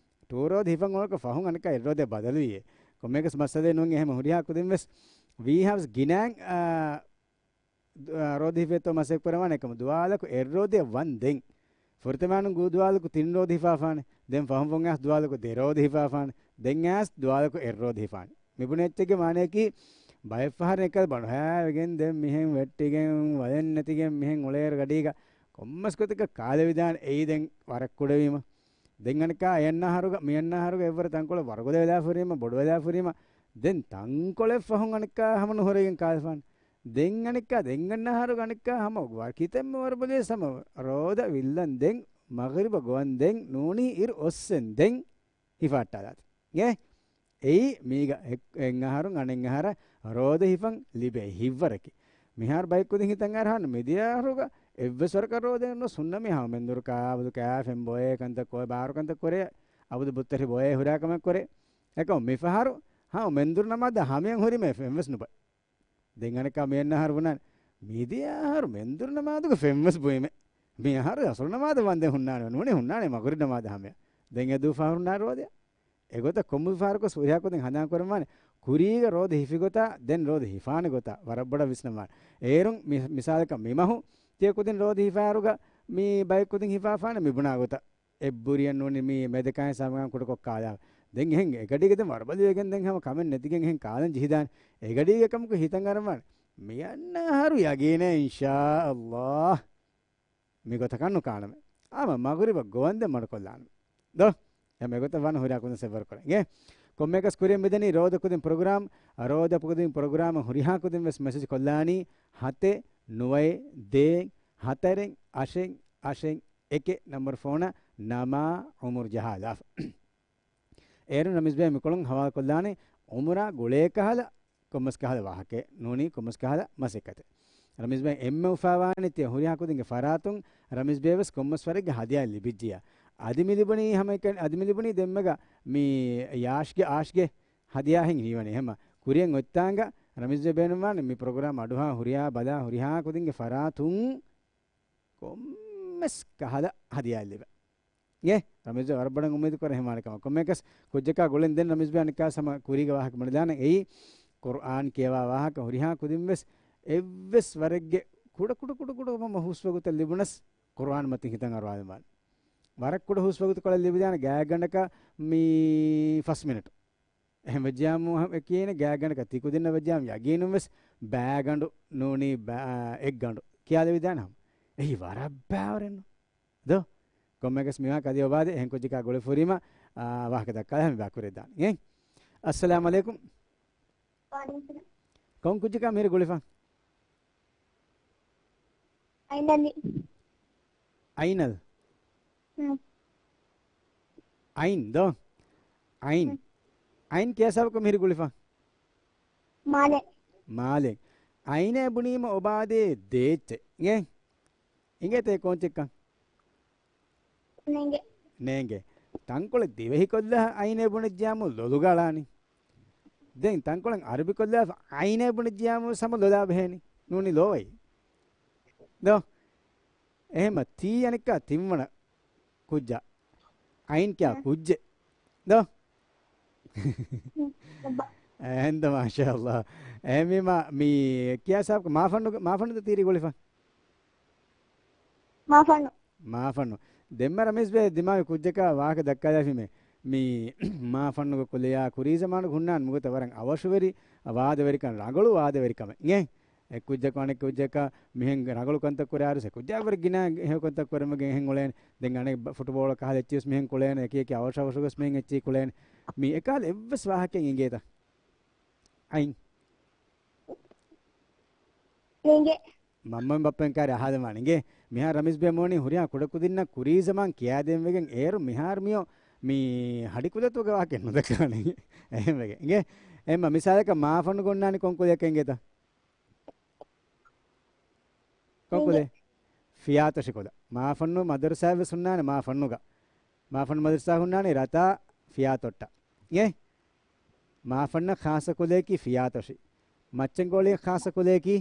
ޓޫ ރޯދަ ހިފަން އޮޅަކަށް ފަހުން އަނެއްކާ އެއް ރޯދަ ބަދަލުވިއޭ. ކޮންމެއަކަސް މައްސަލައެއް ނޫން އެހެން ހުރިހާ ކުދިން ވެސް ވީހާވެސް ގިނައިން، އާ، ދު-، އާ، ރޯދަ ހިފޭތޯ މަސައްކަތް ކުރައްވާނެ އެކަމު ދުވާލަކު އެއް ރޯދައަށް ވަން ދެން. ފުރަތަމައިނުން ގޫ ދުވާލަކު ތިން ރޯދަ ހިފާފާނެ. ދެން ފަހުން ފަހުން އައިސް ދުވާލަކު ދެ ރޯދަ ހިފާފާނެ. ދެން އައިސް ދުވާލަކު އެއް ރޯދަ ހިފާނެ. މި ބުނެ އެއްޗެއްގެ މާނަޔަކީ ބައެއް ފަހަރު އެކަލަ ބަނޑުހައިވެގެން ދެން މިހެން ވެއްޓިގެން ވަލެއް ނެތިގެން މިހެން އުޅޭއިރު ގަޑީގަ ކޮންމެސް ގޮތަކަށް ކާލެވިދާނެ އެއީ ދެން ވަރަށް ކުޑަވީމަ. ދެން އަނެއްކާ އެއަންނަ އަހަރުގަ، މިއަންނަ އަހަރުގަ އެއްވަރަށް ތަންކޮޅެއް ވަރުގަދަ ވެލާފަ ހުރީމަ، ބޮޑު ވެލާފަ ހުރީމަ، ދެން ތަންކޮޅެއް ފަހުން އަނެއްކާ ހަމަ ނުހުރެގެން ކާލެފާނެ. ދެން އަނެއްކާ، ދެން އަންނަ އަހަރުގަ އަނެއްކާ ހަމަ ވަރު ކިތަންމެ ވަރުބަލިވެސް ހަމަ ރޯދަ ވިއްލަން ދެން މަޣްރިބަށް ގޮވަން ދެން ނޫނީ އިރު އޮއްސެން ދެން ހިފާއްޓާލާތި. އޭ؟ އެއީ މީގަ އެއް-، އެއް އަހަރުން އަނެއް އަހަރަށް ރޯދަ ހިފަން ލިބޭ ހިތްވަރަކީ. މިހާރު ބައެއް ކުދިން ހިތަށް އަރާން މިދިޔަ އަހަރުގަ އެއްވެސް ވަރަކަށް ރޯދައެއް ނުވެސް ހުންނަ މީހާ އުމެންދުރު ކާ އަބަދު ކާ ފެން ބޮއޭ ކަންތައް ކޮއެ ބާރު ކަންތައް ކުރޭ އަބަދު ބުއްތަރި ބޮއޭ ހުރާ ކަމެއް ކުރޭ. އެކަމު މިފަހަރު ހާ އުމެންދުރު ނަމާދަށް ހަމަޔަށް ހުރީމޭ ފެންވެސް ނުބޮއެ. ދެން އަނެއްކާ މިއަންނަ އަހަރު ބުނާނެ. މިދިޔަ އަހަރު މެންދުރު ނަމާދުގަ ފެންވެސް ބުއިމެ. މި އަހަރު އަސުރު ނަމާދަށް ވަންދެން ހުންނާނެ. ނޫނީ ހުންނާނެ މަޣުރިބް ނަމާދަށް ހަމަޔަށް. ދެން އެ ދޫ ފަހަރު ނާ ރޯދަޔަށް. އެގޮތަށް ކޮންމެ ފަހަރަކު ހުރިހާ ކުދިން ހަނދާން ކުރައްވާނެ. ކުރީގަ ރޯދަ ހިފި ގޮތާ، ދެން ރޯދަ ހިފާނެ ގޮތާ ވަރަށް ބޮޑަށް ވިސްނަވާނެ. އޭރުން މި-، މިސާލަކަށް މި މަހު ތިޔަ ކުދިން ރޯދަ ހިފާއިރުގަ މި ބައެއް ކުދިން ހިފާފާނެ މި ބުނާ ގޮތަށް. އެއްބުރިއަށް ނޫނީ މި މެދަކާއިން ސަމަގާން ކުޑަކޮށް ކާލާ. ދެން އެހެން އެގަޑީގަ ދެން ވަރުބަލިވެގެން ދެން ހަމަ ކަމެއް ނެތިގެން އެހެން ކާލަން ޖެހިދާނެ. އެގަޑީގަ ކަމަކު ހިތަށް އަރަންވާނެ. މިއަންނަ އަހަރު ޔަގީނޭ އިންޝާ އައްލާހް. މި ގޮތަކަށް ނުކާނަމޭ. އާމަ މަޣުރިބަށް ގޮވަންދެން މަޑުކޮށްލާނަމޭ. ދޯ؟ އެ މެގޮތަށް ވާން ހުރިހާ ކުދިން ސެއްވަރު ކުރަން. އިނގޭ؟ ކޮންމެއަކަސް ކުރިއަށް މިދަނީ ރޯދަ ކުދިން ޕްރޮގްރާމް، ރޯދަ ކުދިން ޕްރޮގްރާމަށް ހުރިހާ ކުދިން ވެސް މެސެޖް ކޮށްލާނީ ހަތެއް ނުވައެއް ދޭއް ހަތަރެއް އަށެއް އަށެއް އެކެއް ނަމްބަރު ފޯނަށް ނަމާ އުމުރު ޖަހާލާފަ. އޭރުން ރަމީޒް ބޭ މިކޮޅުން ހަވާލުކޮށްލާނެ އުމުރާ ގުޅޭ ކަހަލަ ކޮންމެސް ކަހަލަ ވާހަކައެއް ނޫނީ ކޮންމެސް ކަހަލަ މަސައްކަތެއް. ރަމީޒް ބޭ އެންމެ އުފާވާނީ ތިޔަ ހުރިހާ ކުދިންގެ ފަރާތުން ރަމީޒް ބޭ ވެސް ކޮންމެސް ވަރެއްގެ ހަދިޔާ ލިބިއްޖިޔާ. އަދި މި ލިބުނީ ހަމައެކަނި، އަދި މި ލިބުނީ ދެންމެގަ މި ޔާޝްގެ އާޝްގެ ހަދިޔާހެން ހީވަނީ. އެހެމަ ކުރިއަށް އޮތްތާނގަ ރަމީޒް ބޭ ބޭނުންވާނެ މި ޕްރޮގްރާމް އަޑުހާ ހުރިހާ ބަލާ ހުރިހާ ކުދިންގެ ފަރާތުން ކޮންމެސް ކަހަލަ ހަދިޔާއެއް ލިބޭ. އޭ، ރަމީޒް ވަރަށް ބޮޑަށް އުއްމީދު ކުރޭ ހެމާނެ ކަމަށް. ކޮންމެއަކަސް ކުއްޖަކާ ގުޅެން ދެން ރަމީޒް ބޭ އަނެއްކާ ހަމަ ކުރީގެ ވާހަކަ ބުނެދާނެ. އެއީ، ޤުރްއާން ކިޔަވާ ވާހަކަ ހުރިހާ ކުދިން ވެސް އެއްވެސް ވަރެއްގެ ކުޑަ ކުޑަ ކުޑަ ކުޑަ ހުސްވަގުތެއް ލިބުނަސް ޤުރްއާން މަތިން ހިތަށް އަރުވާލަންވާނެ. ވަރަށް ކުޑަ ހުސްވަގުތުކޮޅެއް ލިބިދާނެ ގާތްގަނޑަކަށް މި ފަސް މިނެޓު. އެހެން ވެއްޖިޔާމު އެ ކިޔޭނެ ގާތްގަނޑަކަށް ތި ކުދިންނަށް ވެއްޖިޔާމު ޔަގީނުން ވެސް ބާގަނޑު ނޫނީ ބާ-، އެއްގަނޑު ކިޔާލެވިދާނެ ހަމަ. އެއީ ވަރަށް ބާވަރެއްނު. ދޯ؟ ކޮންމެއަކަސް މިވާ ކަލޭ އޮބާދެ އެހެން ކުއްޖަކާ ގުޅިފަ ހުރީމަ، އާ، ވާހަކަ ދައްކާލާ މި ބާ ކުރެއްދާނެ. އޭ؟ އައްސަލާމް ޢަލައިކުމް. ވަޢަލައިކުމް އައްސަލާމް. ކޮން ކުއްޖަކާ މިހިރީ ގުޅިފަ؟ އައިނަލް. އައިނަލް؟ ހުން. އައިން ދޯ؟ އައިން. ހުން. އައިން ކިޔާ ސަބަބަކު މިހިރީ ގުޅިފަ؟ މާލެ. މާލެ. އައިނޭ ބުނީމަ އޮބާދޭ ދޭއްޗެއް. އިނގޭ؟ އިނގޭތަ ކޯންޗެއްކަން؟ ނޭނގެ. ނޭނގެ. ތަންކޮޅެއް ދިވެހިކޮށްލާ އައިނޭ ބުނެއްޖިޔާމު ލޮލުގަޅާނީ. ދެން ތަންކޮޅެއް އަރަބިކޮށްލާފަ އައިނޭ ބުނެއްޖިޔާމު ހަމަ ލޮލާ ބެހޭނީ. ނޫނީ ލޯވައި. ދޯ؟ އެހެމަ ތީ އަނެއްކާ ތިންވަނަ ކުއްޖާ. އައިން ކިޔާ ކުއްޖެއް. ދޯ؟ އެހެންދޯ މާޝާﷲ. އެހެންވީމަ މި ކިޔާ ސާބް މާފަންނު، މާފަންނު ތީރި ގުޅިފަ؟ މާފަންނު. މާފަންނު. ދެންމެ ރަމީޒް ބޭ ދިމާވި ކުއްޖަކާ ވާހަކަ ދައްކާލާފީމޭ. މި މާފަންނުގެ ކުލަޔާ ކުރީ ޒަމާނުގެ ހުންނާން މިގޮތަށް ވަރަށް އަވަށުވެރި ވާދަވެރިކަން، ރަނގަޅު ވާދަވެރިކަމެއް. އިނގޭ؟ އެ ކުއްޖަކު އަނެއް ކުއްޖަކަށް މިހެން ރަނގަޅު ކަންތައް ކުރާއިރު ސެ ކުއްޖާ ވަރަށް ގިނަ ހެޔޮ ކަންތައް ކުރަމުގެ އެހެން އުޅޭނެ. ދެން އަނެއް ފުޓުބޯޅަ ކަހަލަ އެއްޗިވެސް މިހެން ކުޅޭނެ. އެކި އެކި އަވަށް އަވަށުގަސް މިހެން އެއްޗި ކުޅޭނެ. މި އެކާލަ އެއްވެސް ވާހަކައެއް އިނގޭތަ؟ އައިން. އިނގޭ. މަންމަ ބައްޕައިން ކާރި އަހާލަމާނެ އިނގޭ. މިހާރު ރަމީޒް ބޭ މޯނީ ހުރިހާ ކުޑަކުދިންނަށް ކުރީ ޒަމާން ކިޔާދޭން ވެގެން އޭރު މިހާރު މިއޮ މި ހަޑިކުލަތުގެ ވާހަކަ ނުދައްކާނެ. އެހެންވެގެން އިނގޭ. އެހެންމަ މިސާލަކަށް މާފަންނު ގޮންނާނީ ކޮން ކުލަޔަކަށް އިނގޭތަ؟ ކޮން ކުލެއް؟ ފިޔާތޮށި ކުލަ. މާފަންނު މަދަރުސާއެއް ވެސް ހުންނާނެ މާފަންނުގަ. މާފަންނު މަދަރުސާ ހުންނާނެ ރަތާ ފިޔާތޮށްޓަށް. އިނގޭ؟ މާފަންނަށް ޚާއްޞަ ކުލަޔަކީ ފިޔާތޮށި. މައްޗަންގޯޅިއަށް ޚާއްޞަ ކުލަޔަކީ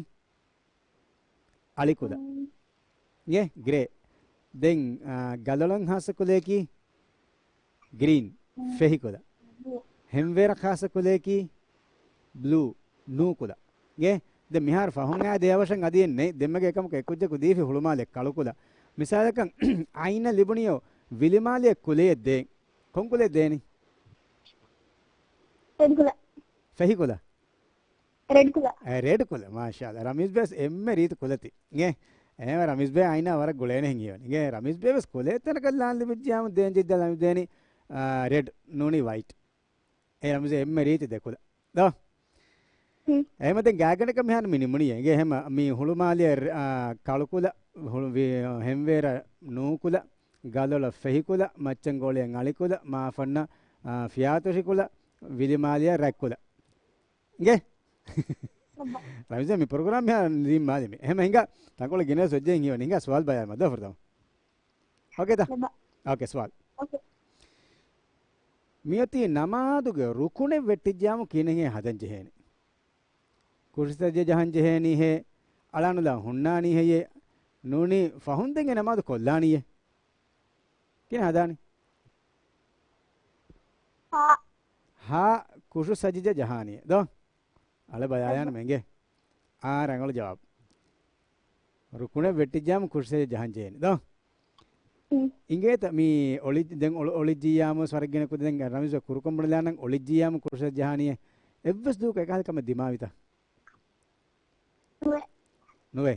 އަޅިކުލަ. އިނގޭ؟ ގްރޭ. ދެން، އާ، ގަލޮޅަށް ޚާއްޞަ ކުލަޔަކީ ގްރީން. ފެހިކުލަ. ހެންވޭރަށް ޚާއްޞަ ކުލައަކީ ބްލޫ، ނޫކުލަ. ގޭ؟ ދެން މިހާރު ފަހުން އާ ދެ އަވަށަށް އަދި އެއް ނެތް. ދެންމެގެ އެކަމަކު އެކުއްޖަކު ދީފި ހުޅުމާލެ ކަޅުކުލަ. މިސާލަކަށް އައިނަ ލިބުނިޔޯ ވިލިމާލެ ކުލައެއް ދޭން. ކޮން ކުލައެއް ދޭނީ؟ ރެޑް ކުލަ. ފެހި ކުލަ. ރެޑް ކުލަ. އެ، ރެޑް ކުލަ. މާޝާﷲ. ރަމީޒް ބޭ ވެސް އެންމެ ރީތި ކުލަތި. ގޭ؟ އެހެންވެ ރަމީޒް ބޭ އައިނާ ވަރަށް ގުޅޭނެ ހިނގިވަނީ. ގޭ؟ ރަމީޒް ބޭ ވެސް ކުލައެއް ތަނަކަށް ލާން ލިބިއްޖިޔާމު ދޭން ޖެއްދަ ރަމީޒް ދޭނީ، އާ، ރެޑް ނޫނީ ވައިޓް. އެ ރަމީޒް އެންމެ ރީތި ދެ ކުލަ. ދޯ؟ ހުން. އެހެމަ ދެން ގާތްގަނޑަކަށް މިހާރު މި ނިމުނީ. އެނގޭ އެހެމަ މި ހުޅުމާލެ، އާ، ކަޅު ކުލަ، ހުޅު-، ވި-، ހެންވޭރަށް ނޫކުލަ، ގަލޮޅަށް ފެހި ކުލަ، މައްޗަންގޯޅިއަށް އަޅި ކުލަ، މާފަންނަށް، އާ، ފިޔާތޮށި ކުލަ، ވިލިމާލެއަށް ރަތް ކުލަ. އިނގޭ؟ އައްބަ. ރަމީޒް މި ޕްރޮގްރާމް މިހާރު ނިންމާލި މި. އެހެމަ ހިނގާ ތަންކޮޅެއް ގިނަ ސޮއްޖެއިން ހީވަނީ. ހިނގާ ސުވާލު ބަޔާ މަދު ފުރަތަމަ. އޯކޭތަ؟ އައްބަ. އޯކޭ ސުވާލު. އޯކޭ. މިއޮތީ ނަމާދުގެ ރުކުނެއް ވެއްޓިއްޖާމު ކިހިނެއް ހަދަން ޖެހޭނެ؟ ކުށި ސަޖިދަ ޖަހަން ޖެހޭނީ ހޭ؟ އަޅާނުލާ ހުންނާނީ ހެޔޭ؟ ނޫނީ ފަހުން ދެން އެ ނަމާދު ކޮށްލާނީ އޭ؟ ކިހިނެއް ހަދާނީ؟ ހާ. ހާ ކުށު ސަޖިދަ ޖަހާނީ އޭ؟ ދޯ؟ އަޅެ ބަޔާޔާނަމޭ އިނގޭ. އާ، ރަނގަޅު ޖަވާބު. ރުކުނެއް ވެއްޓިއްޖާމު ކުށި ސަޖިދަ ޖަހަން ޖެހޭނެ. ދޯ؟ ހުން. އިނގޭތަ މި އޮޅި-، ދެން އޮޅި-، އޮޅިއްޖިއްޔާމު ވެސް ވަރަށް ގިނަ ކުދިން ރަމީޒް ކުރުކޮށް ބުނެލާނަން އޮޅިއްޖިއްޔާމު ކުށި ސަޖިދަ ޖަހާނީ އެއްވެސް ދުވަހަކު އެކަހަލަ ކަމެއް ދިމާވިތަ؟ ނުވޭ. ނުވޭ.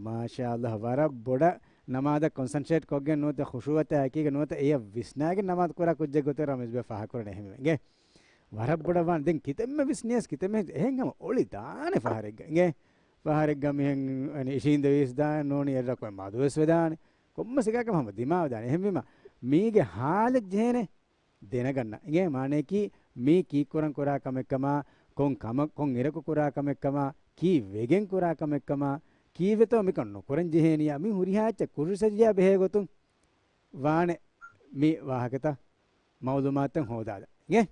މާޝާﷲ، ވަރަށް ބޮޑަށް ނަމާދަށް ކޮންސަންޓްރޭޓް ކޮށްގެން ނުވަތަ ޚުޝޫޢަތާ އެކީގަ ނުވަތަ އެޔަށް ވިސްނާގެން ނަމާދު ކުރާ ކުއްޖެއް ގޮތަށް ރަމީޒް ބޭ ފާހަގަކުރަނީ އެހެންވެ. އިނގޭ؟ ވަރަށް ބޮޑަށް ވާން ދެން ކިތަންމެ ވިސްނިޔަސް ކިތަންމެ އެހެން ހަމަ އޮޅި ދާނެ ފަހަރެއްގަ. އިނގޭ؟ ފަހަރެއްގަ މިހެން އަނި އިށީނދެވީސް ދާނެ ނޫނީ އެއްރަކު މަދުވެސް ވެދާނެ. ކޮންމެސް އެކަކަށް ހަމަ ދިމާވެދާނެ. އެހެންވީމަ މީގެ ހާލަތް ޖެހޭނެ ދެނެގަންނަ. އިނގޭ؟ މާނަޔަކީ މީ ކީއްކުރަން ކުރާ ކަމެއްކަމާ، ކޮން ކަމަށް، ކޮން އިރަކު ކުރާ ކަމެއްކަމާ، ކީއްވެގެން ކުރާ ކަމެއްކަމާ، ކީއްވެތޯ މިކަން ނުކުރަން ޖެހޭނިޔާ، މި ހުރިހާ އެއްޗެއް ކުށު ސަޖިދަޔާ ބެހޭ ގޮތުން ވާނެ މި ވާހަކަތައް މައުލޫމާތުތައް ހޯދާލަ. އިނގޭ؟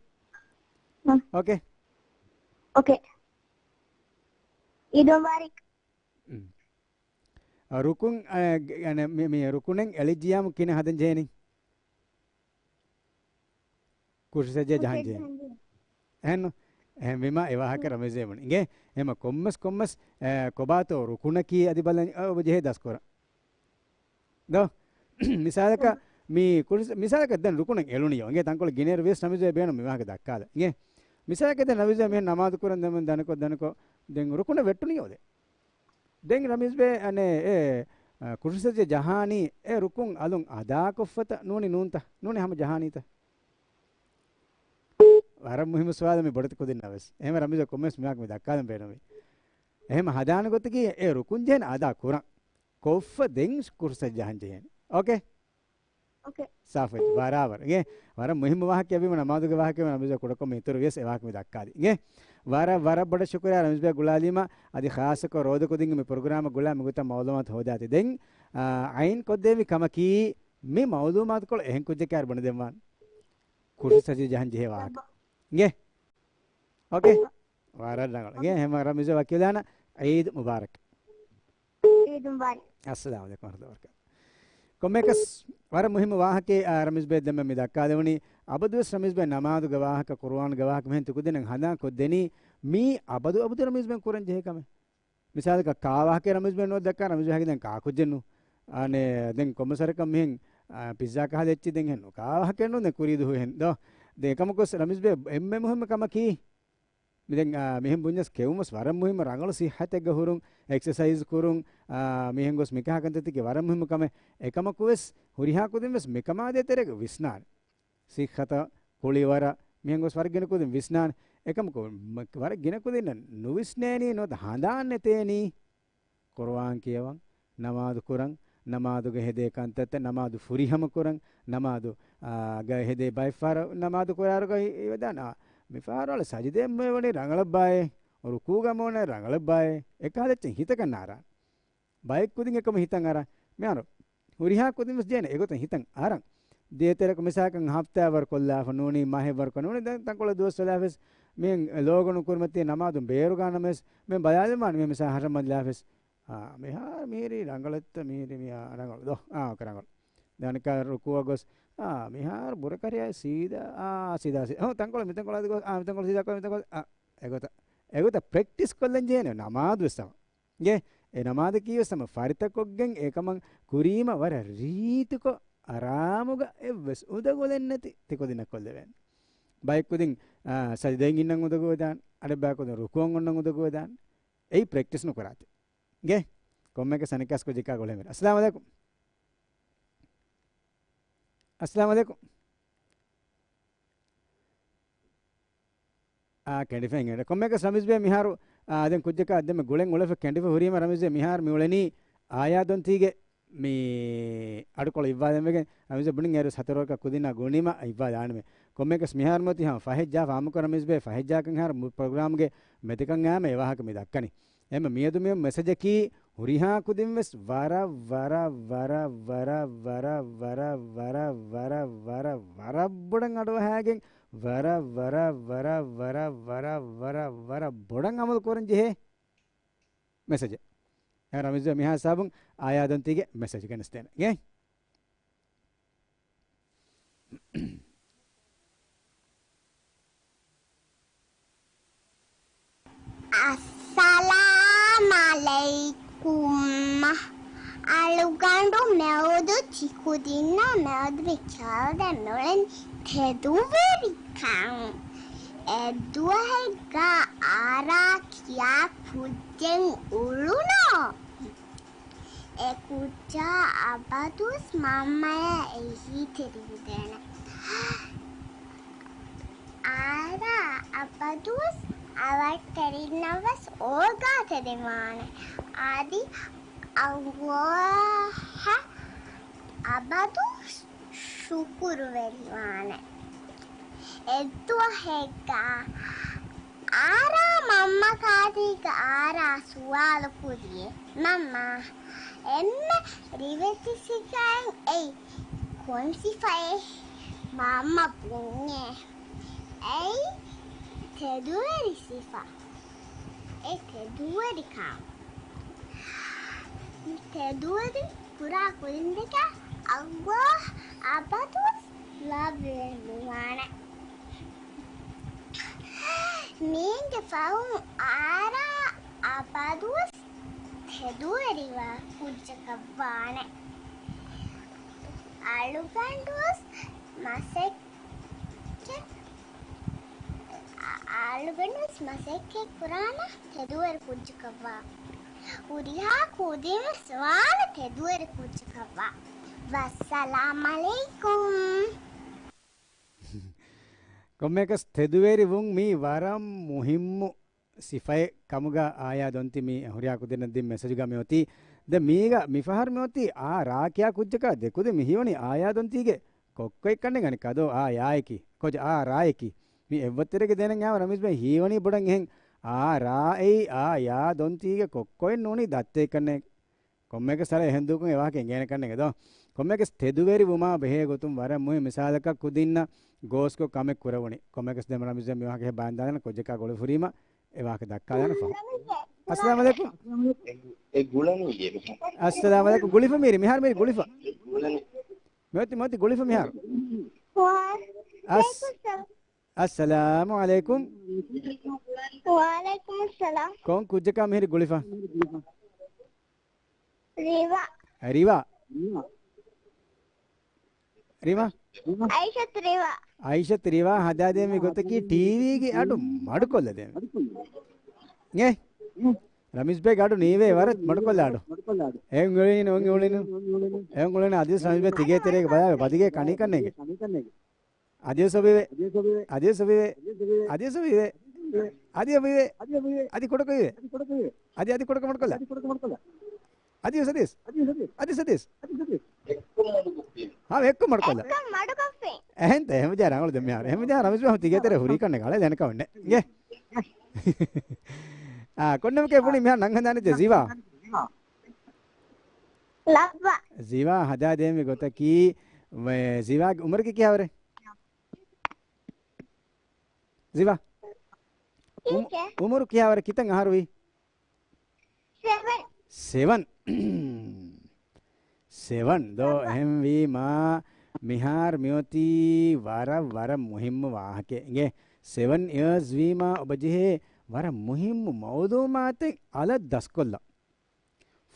ހުން. އޯކޭ. އޯކޭ. ޢީދު މުބާރަކް. އުން. އަ، ރުކުން، އަ، ގ-، އަނެ، މި، މި ރުކުނެއް އެޅިއްޖިޔާމު ކިހިނެއް ހަދަން ޖެހޭނީ؟ ކުށި ސަޖިދަ ޖަހަން ޖެހޭ. އެހެންނު؟ އެހެންވީމާ އެ ވާހަކަ ރަމީޒް ބުނި. އިނގޭ؟ އެހެމަ ކޮންމެސް ކޮންމެސް، އެ، ކޮބާތޯ ރުކުނަކީ އަދި ބަލަން، އަ، އޮބަ ޖެހޭ ދަސްކުރަން. ދޯ؟ މިސާލަކަށް މި ކުށި، މިސާލަކަށް ދެން ރުކުނެއް އެޅުނިޔޯ. އިނގޭ؟ ތަންކޮޅެއް ގިނައިރު ވިޔަސް ރަމީޒް ބޭނުން މި ވާހަކަ ދައްކާލަ. އިނގޭ؟ މިސާލަކަށް ދެން ރަމީޒް މިހެން ނަމާދު ކުރަން ދެމެން ދަނިކޮށް، ދަނިކޮށް، ދެން ރުކުނެއް ވެއްޓުނިޔޯ ދެން. ދެން ރަމީޒް ބޭ އަނެ އެ، އަ، ކުށި ސަޖިދަ ޖަހާނީ އެ ރުކުން އަލުން އަދާކޮށްފަތަ ނޫނީ ނޫންތަ؟ ނޫނީ ހަމަ ޖަހާނީތަ؟ ވަރަށް މުހިއްމު ސުވާލެއް މި ބޮޑެތި ކުދިންނަށް ވެސް. އެހެންވެ ރަމީޒް ކޮންމެސް މިވާހަކަ މި ދައްކާލަން ބޭނުމީ. އެހެން ހަދާނެ ގޮތަކީ އެ ރުކުން ޖެހޭނެ އަދާ ކުރަން. ކޮށްފަ ދެން ކުށި ސަޖިދަ ޖަހަން ޖެހޭނެ. އޯކޭ؟ އޯކޭ. ސާފު ވެއްޖެ. ބަރާބަރު. އިނގޭ؟ ވަރަށް މުހިއްމު ވާހަކައެއް ވީމަ ނަމާދުގެ ވާހަކައެއް ނަމީޒް ކުޑަކޮށް މި އިތުރު ވިޔަސް އެ ވާހަކަ މި ދައްކާލި. އިނގޭ؟ ވަރަށް، ވަރަށް ބޮޑަށް ޝުކުރިއްޔާ ރަމީޒް ބޭ ގުޅާލީމަ އަދި ޚާއްޞަކޮށް ރޯދަ ކުދިންގެ މި ޕްރޮގްރާމަށް ގުޅާ މިގޮތަށް މައުލޫމާތު ހޯދާތީ. ދެން، އާ، އައިން ކޮށްދެވި ކަމަކީ މި މައުލޫމާތުކޮޅު އެހެން ކުއްޖެއްގެ އަޑު ބުނެދެންވާނެ. ކުށި ސަޖިދަ ޖަހަން ޖެހޭ ވާހަކަ. އިނގޭ؟ އޯކޭ؟ ވަރަށް ރަނގަޅު. އިނގޭ؟ އެހެންވީމަ ރަމީޒް ވަކިވެލާނަން ޢީދު މުބާރަކް. ޢީދު މުބާރަކް. އައްސަލާމު ޢަލައިކުމް ވަރަޙްމަތުﷲ ވަބަރަކާތުހު. ކޮންމެއަކަސް ވަރަށް މުހިއްމު ވާހަކައެއް، އާ، ރަމީޒް ބޭ ދެންމެ މި ދައްކާލެވުނީ. އަބަދުވެސް ރަމީޒް ބޭ ނަމާދުގެ ވާހަކަ، ޤުރުއާންގެ ވާހަކަ މިހެން ތިކުދިންނަށް ހަނދާން ކޮށްދެނީ މީ އަބަދު އަބަދު ރަމީޒް ބޭން ކުރަން ޖެހޭ ކަމެއް. މިސާލަކަށް ކާ ވާހަކައެއް ރަމީޒް ބޭ ނުވަތަ ދައްކާ، ރަމީޒް ބޭ ހަގީގަތަށް ދެން ކާކުއްޖެއްނު. އަނެ، ދެން ކޮންމެ ސަރަކަށް މިހެން، އާ، ޕިއްޒާ ކަހަލަ އެއްޗެއް ދެން ހެންނު. ކާ ވާހަކައެއްނު ދެން ކުރީ ދުހު ހެން ދޯ. ދެން އެކަމަކުވެސް ރަމީޒް ބޭ އެންމެ މުހިއްމު ކަމަކީ މި ދެން، އާ، މިހެން ބުންޏަސް ކެއުމަސް ވަރަށް މުހިއްމު ރަނގަޅު ސިއްހަތެއްގަ ހުރުން، އެކްސަސައިޒް ކުރުން، އާ، މިހެން ގޮސް މިކަހަ ކަންތައްތަކެއް ވަރަށް މުހިއްމު ކަމެއް. އެކަމަކުވެސް ހުރިހާ ކުދިން ވެސް މިކަމާ ދޭތެރޭގަ ވިސްނާނެ. ސިއްހަތަށް، ކުޅިވަރަށް، މިހެން ގޮސް ވަރަށް ގިނަ ކުދިން ވިސްނާނެ. އެކަމަކު، މަ-، ވަރަށް ގިނަ ކުދިންނަށް ނުވިސްނޭނީ ނުވަތަ ހަނދާން ނެތޭނީ. ޤުރުއާން ކިޔަވަން، ނަމާދު ކުރަން، ނަމާދުގަ ހެދޭ ކަންތައްތައް، ނަމާދު ފުރިހަމަ ކުރަން، ނަމާދު، އާ، ގަ ހެދޭ ބައެއް ފަހަރަށް ނަމާދު ކުރާއިރުގަ ހި-، ހިވެދާނެ، އާ، މި ފަހަރު އަޅެ ސަޖިދައެއް މިވަނީ ރަނގަޅަށް ބާއޭ، ރުކޫގަ މިވަނީ ރަނގަޅަށް ބާއޭ، އެކަހަލަ އެއްޗެއް ހިތަކަށް ނާރާ. ބައެއް ކުދިން އެކަމަށް ހިތަށް އަރާ. މިހާރު ހުރިހާ ކުދިން ވެސް ޖެހޭނެ އެގޮތަށް ހިތަށް އަރަން. ދޭތެރެކު މިސާލަކަށް ހަފްތާއެއް ވަރު ކޮށްލާފަ ނޫނީ، މަހެއް ވަރު ކޮށް ނޫނީ، ދެން ތަންކޮޅެއް ދުވަސް ވެލާފަސް މި ލޯގޮނޑު ކުރިމަތީ ނަމާދުން ބޭރުގަ ނަމަވެސް މި ބަލާލަމާނެ މި މިސާ ހަށަމަލާފަސް. އާ، މިހާރު މީރި ރަނގަޅެއްތަ މީރި މި އާ ރަނގަޅު ދޯ؟ އާ، އޯކޭ ރަނގަޅު. ދެން އަނެއްކާ ރުކޫއަށް ގޮސް، އާ، މިހާރު ބުރަކަށް ސީދާ، އާ، ސީދާ، ސީދާ. އަހަ، ތަންކޮޅެއް މިތަންކޮޅަށް އަދި ގޮސް، އާ، މިތަންކޮޅަށް ސީދާ ކޮށް، މިތަންކޮޅަށް، އާ، އެގޮތަށް. އެގޮތަށް ޕްރެކްޓިސް ކޮށްލަން ޖެހޭނެ ނަމާދު ވެސް ހަމަ. ގޭ، އެ ނަމާދަކީ ވެސް ހަމަ ފަރިތަކޮށްގެން އެކަމަށް ކުރީމަ ވަރަށް ރީތިކޮށް އަރާމުގަ އެއްވެސް އުނދަގުލެއް ނެތި ތިކުދިންނަށް ކޮށްލެވޭނެ. ބައެއްކުދިން، އާ، ސަޖިދައިން އިންނަން އުނދަގޫވެދާނެ. އަނެއްބަޔަކު ރުކޫއަށް އޮންނަން އުނދަގޫވެދާނެ. އެއީ ޕްރެކްޓިސް ނުކުރާތި. ގޭ، ކޮންމެއަކަސް އަނެއްކާސް ކުއްޖަކާ ގުޅެމެ. އައްސަލާމު ޢަލައިކުމް. އައްސަލާމު ޢަލައިކުމް. އާ، ކެނޑިފައި އިނގޭ. ކޮންމެއަކަސް ރަމީޒް ބޭ މިހާރު، އާ، ދެން ކުއްޖަކާ ދެމެ ގުޅެން އުޅެފަ ކެނޑިފަ ހުރީމަ ރަމީޒް ބޭ މިހާރު މި އުޅެނީ އާޔާ ދޮންތީގެ މި އަޑުކޮޅު އިއްވާލެން ވެގެން ރަމީޒް ބުނިން އޭރު ހަތަރުވަރަކަށް ކުދިންނާ ގުޅުނީމަ އިއްވާލާނަމޭ. ކޮންމެއަކަސް މިހާރު މިއޮތީ ހަމަ ފަހެއްޖާ ފާމުކޮށް ރަމީޒް ބޭ ފަހެއްޖާކަން ހާރު މު-، ޕްރޮގްރާމްގެ މެދުކަން އާމެ އެ ވާހަކަ މި ދައްކަނީ. އެމަ މިއަދު މި މެސެޖަކީ ހުރިހާ ކުދިން ވެސް ވަރަށް، ވަރަށް، ވަރަށް، ވަރަށް ބޮޑަށް އަޑުއަހާގެން ވަރަށް، ވަރަށް، ވަރަށް، ވަރަށް، ވަރަށް، ވަރަށް ބޮޑަށް އަމަލު ކުރަން ޖެހޭ މެސެޖެއް. އެ ރަމީޒް ބޭ މިހާ ހިސާބުން އާޔާ ދޮންތީގެ މެސެޖް ގެނެސްދޭނެ. ގޭ؟ އައްސަލާމް ޢަލައިކުމް. އަޅުގަނޑު މެއުދު ތިކުދިންނަށް މެއުދު ވިކާލް ދެމެ އުޅެން ތެދުވެރިކަން. އެއްދުވަހެއްގަ އާރާ ކިޔާ ކުއްޖެއް އުޅުނު. އެ ކުއްޖާ އަބަދުވެސް މަންމަޔާ އެހީތެރިވެދޭނެ. އާރާ އަބަދުވެސް އަވަށްޓެރިންނަށްވެސް އޯގާތެރިވާނެ. އަދި ﷲ އަށް އަބަދު ޝުކުރުވެރިވާނެ. އެއްދުވަހެއްގަ އާރާ މަންމަ ކާދީގަ އާރާ ސުވާލު ކުރިއޭ، މަންމާ، އެންމެ ރިވެތި ސިފައިން އެއީ ކޮން ސިފައެއް؟ މަންމަ ބުންޏޭ، އެއީ ތެދުވެރި ސިފަ. އެ ތެދުވެރިކަން. ތެދުވެރި ކުރާ ކުދިން ދެކެ ﷲ އަބަދުވެސް ލައްވައެއް ނުވާނެ. މީގެ ފަހުން އާރާ އަބަދުވެސް ތެދުވެރިވާ ކުއްޖަކަށް ވާނެ. އަޅުގަނޑުވެސް މަސައްކަތް، އަ-، އަޅުގަނޑުވެސް މަސައްކަތް ކުރާނަ ތެދުވެރި ކުއްޖަކަށްވާ. ހުރިހާ ކުދިންވެސް ވާނެ ތެދުވެރި ކުއްޖަކަށްވާ. ވައްސަލާމް ޢަލައިކުމް. ކޮންމެއަކަސް ތެދުވެރި ވުން މީ ވަރަށް މުހިއްމު ސިފައެއް ކަމުގަ އާޔާ ދޮންތި މި ހުރިހާ ކުދިންނަށް ދިން މެސެޖުގަ މިއޮތީ. ދެ މީގަ މިފަހަރު މިއޮތީ އާ ރާ ކިޔާ ކުއްޖަކާ ދެ ކުދިން މި ހީވަނީ އާޔާ ދޮންތީގެ ކޮއްކޮއެއްކަންނެ ގަނެ ކަދޯ އާ ޔާއެކީ. ކޮޖަ އާ ރާއެކީ. މި އެއްވައްތަރެގެ ދޭނަން އާ ރަމީޒް ބެ ހީވަނީ ބޮޑަށް އެހެން. އާ ރާއެއީ އާ ޔާ ދޮންތީގެ ކޮއްކޮއެއް ނޫނީ ދައްތައެއްކަންނެ. ކޮންމެއަކަސް އަޅެ އެހެން ދޫކުން އެ ވާހަކަ އެނގޭނެ ކަންނެގެ ދޯ. ކޮންމެއަކަސް ތެދުވެރި ވުމާ ބެހޭ ގޮތުން ވަރަށް މުހިން މިސާލަކަށް ކުދިންނަށް ގޯސްކޮށް ކަމެއް ކުރެވުނީ. ކޮންމެއަކަސް ދެމަ ރަމީޒް މި ވާހަކަ އެހެ ބަޔާންދާނަން ކުއްޖަކާ ގުޅިފަ ހުރީމަ އެ ވާހަކަ ދައްކާލާނެ ފަހު. އައްސަލާމު ޢަލައިކުމް. އެ ގުޅަނީ އެ މިހާރު. އައްސަލާމު ޢަލައިކުމް. ގުޅިފަ މީރި، މިހާރު މީރި ގުޅިފަ. އެ ގުޅަނީ. މިއޮތީ، މިއޮތީ ގުޅިފަ މިހާރު. އައްސަ-، އައްސަލާމު ޢަލައިކުމް. ވަޢަލައިކުމުއްސަލާމް. ކޮން ކުއްޖަކާ މިހިރި ގުޅިފަ؟ ރިވާ. ރިވާ. ރިވާ. އައިޝަތު ރިވާ. އައިޝަތު ރިވާ ހަދާދޭންވީ ގޮތަކީ ޓީވީގެ އަޑު މަޑުކޮށްލަދޭން. އޭ؟ ރަމީޒް ބޭގެ އަޑު ނީވޭ ވަރަށް މަޑުކޮށްލާ އަޑު. އެހެން އުޅެނީ، އެހެން އުޅެނީ. އެހެން އުޅެނީ އަދިވެސް ރަމީޒް ބޭ ތިގޭ ތެރޭގަ ބަލާ ބަދިގޭ ކަނީ ކަންނޭގެ. އަދިވެސް އޮވެވޭ. އަދިވެސް އޮވެވޭ. އަދިވެސް އޮވެވޭ. އަދި ކުޑަކޮށް އޮވެވޭ. އަދި، އަދި ކުޑަކޮށް މަޑުކޮށްލާ. އަދިވެސް އަދިވެސް. އަދިވެސް އަދިވެސް. ހާ، އެއްކޮށް މަޑުކޮށްލާ. އެއްކޮށް މަޑުކޮށްފިން. އެހެންތަ، އެހެން ވެއްޖާ ރަނގަޅު ދެން މިހާރު. އެހެން ވެއްޖާ ރަމީޒް ބޭ ތިގޭ ތެރޭ ހުރީ ކަންނޭގެ އަޅެ ދެނެކަމެއް ނެތް. އާ، ކޮންނަމަކޭ ބުނީ މިހާރު ނަން ހަދާނެ ޖެ ޒިވާ. ލައްވާ. ޒިވާ ހަދާދޭންވީ ގޮތަކީ، ވެ-، ޒިވާގެ އުމުރަކީ ކިހާވަރެއް؟ ޒިވާ. އުމު-، އުމުރު ކިހާވަރެއް ކިތަން އަހަރުވީ؟ ސެވަން. ސެވަން. ސެވަން ދޯ. އެހެންވީމާ، މިހާރު މިއޮތީ ވަރަށް، ވަރަށް މުހިއްމު ވާހަކައެއް. އިނގޭ، ސެވަން އިޔާސް ވީމާ އޮބަ ޖެހޭ ވަރަށް މުހިއްމު މައުލޫމާތެއް އަލަށް ދަސްކޮށްލަން.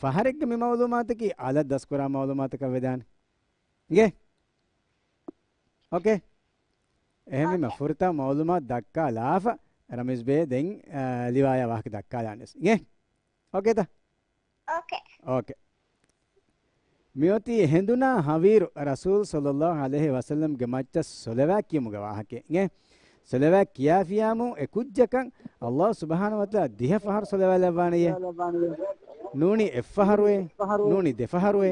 ފަހަރެއްގެ މި މައުލޫމާތަކީ އަލަށް ދަސްކުރާ މައުލޫމާތަކަށް ވެދާނެ. އިނގޭ؟ އޯކޭ. އެހެންވީމަ، އޯކޭ. ފުރަތަމަ މައުލޫމާތު ދައްކާލާފަ، ރަމީޒް ބޭ ދެން، އާ، ލިވާޔާ ވާހަކަ ދައްކާލާނެސް. އިނގޭ؟ އޯކޭތަ؟ އޯކޭ. އޯކޭ. މިއޮތީ ހެނދުނާ ހަވީރު ރަސޫލު ޞައްލައްލާހު ޢަލައިހި ވަސައްލަމްގެ މައްޗަށް ޞަލަވާތް ކިޔުމުގެ ވާހަކައެއް. އިނގޭ؟ ޞަލަވާތް ކިޔާފިޔާމު އެ ކުއްޖަކަށް ﷲ ސުބްޙާނަހޫ ވަތަޢާލާ ދިހަ ފަހަރު ޞަލަވާތް ލައްވާނެޔޭ. ނޫނީ އެއްފަހަރުއޭ. ނޫނީ ދެފަހަރުއޭ.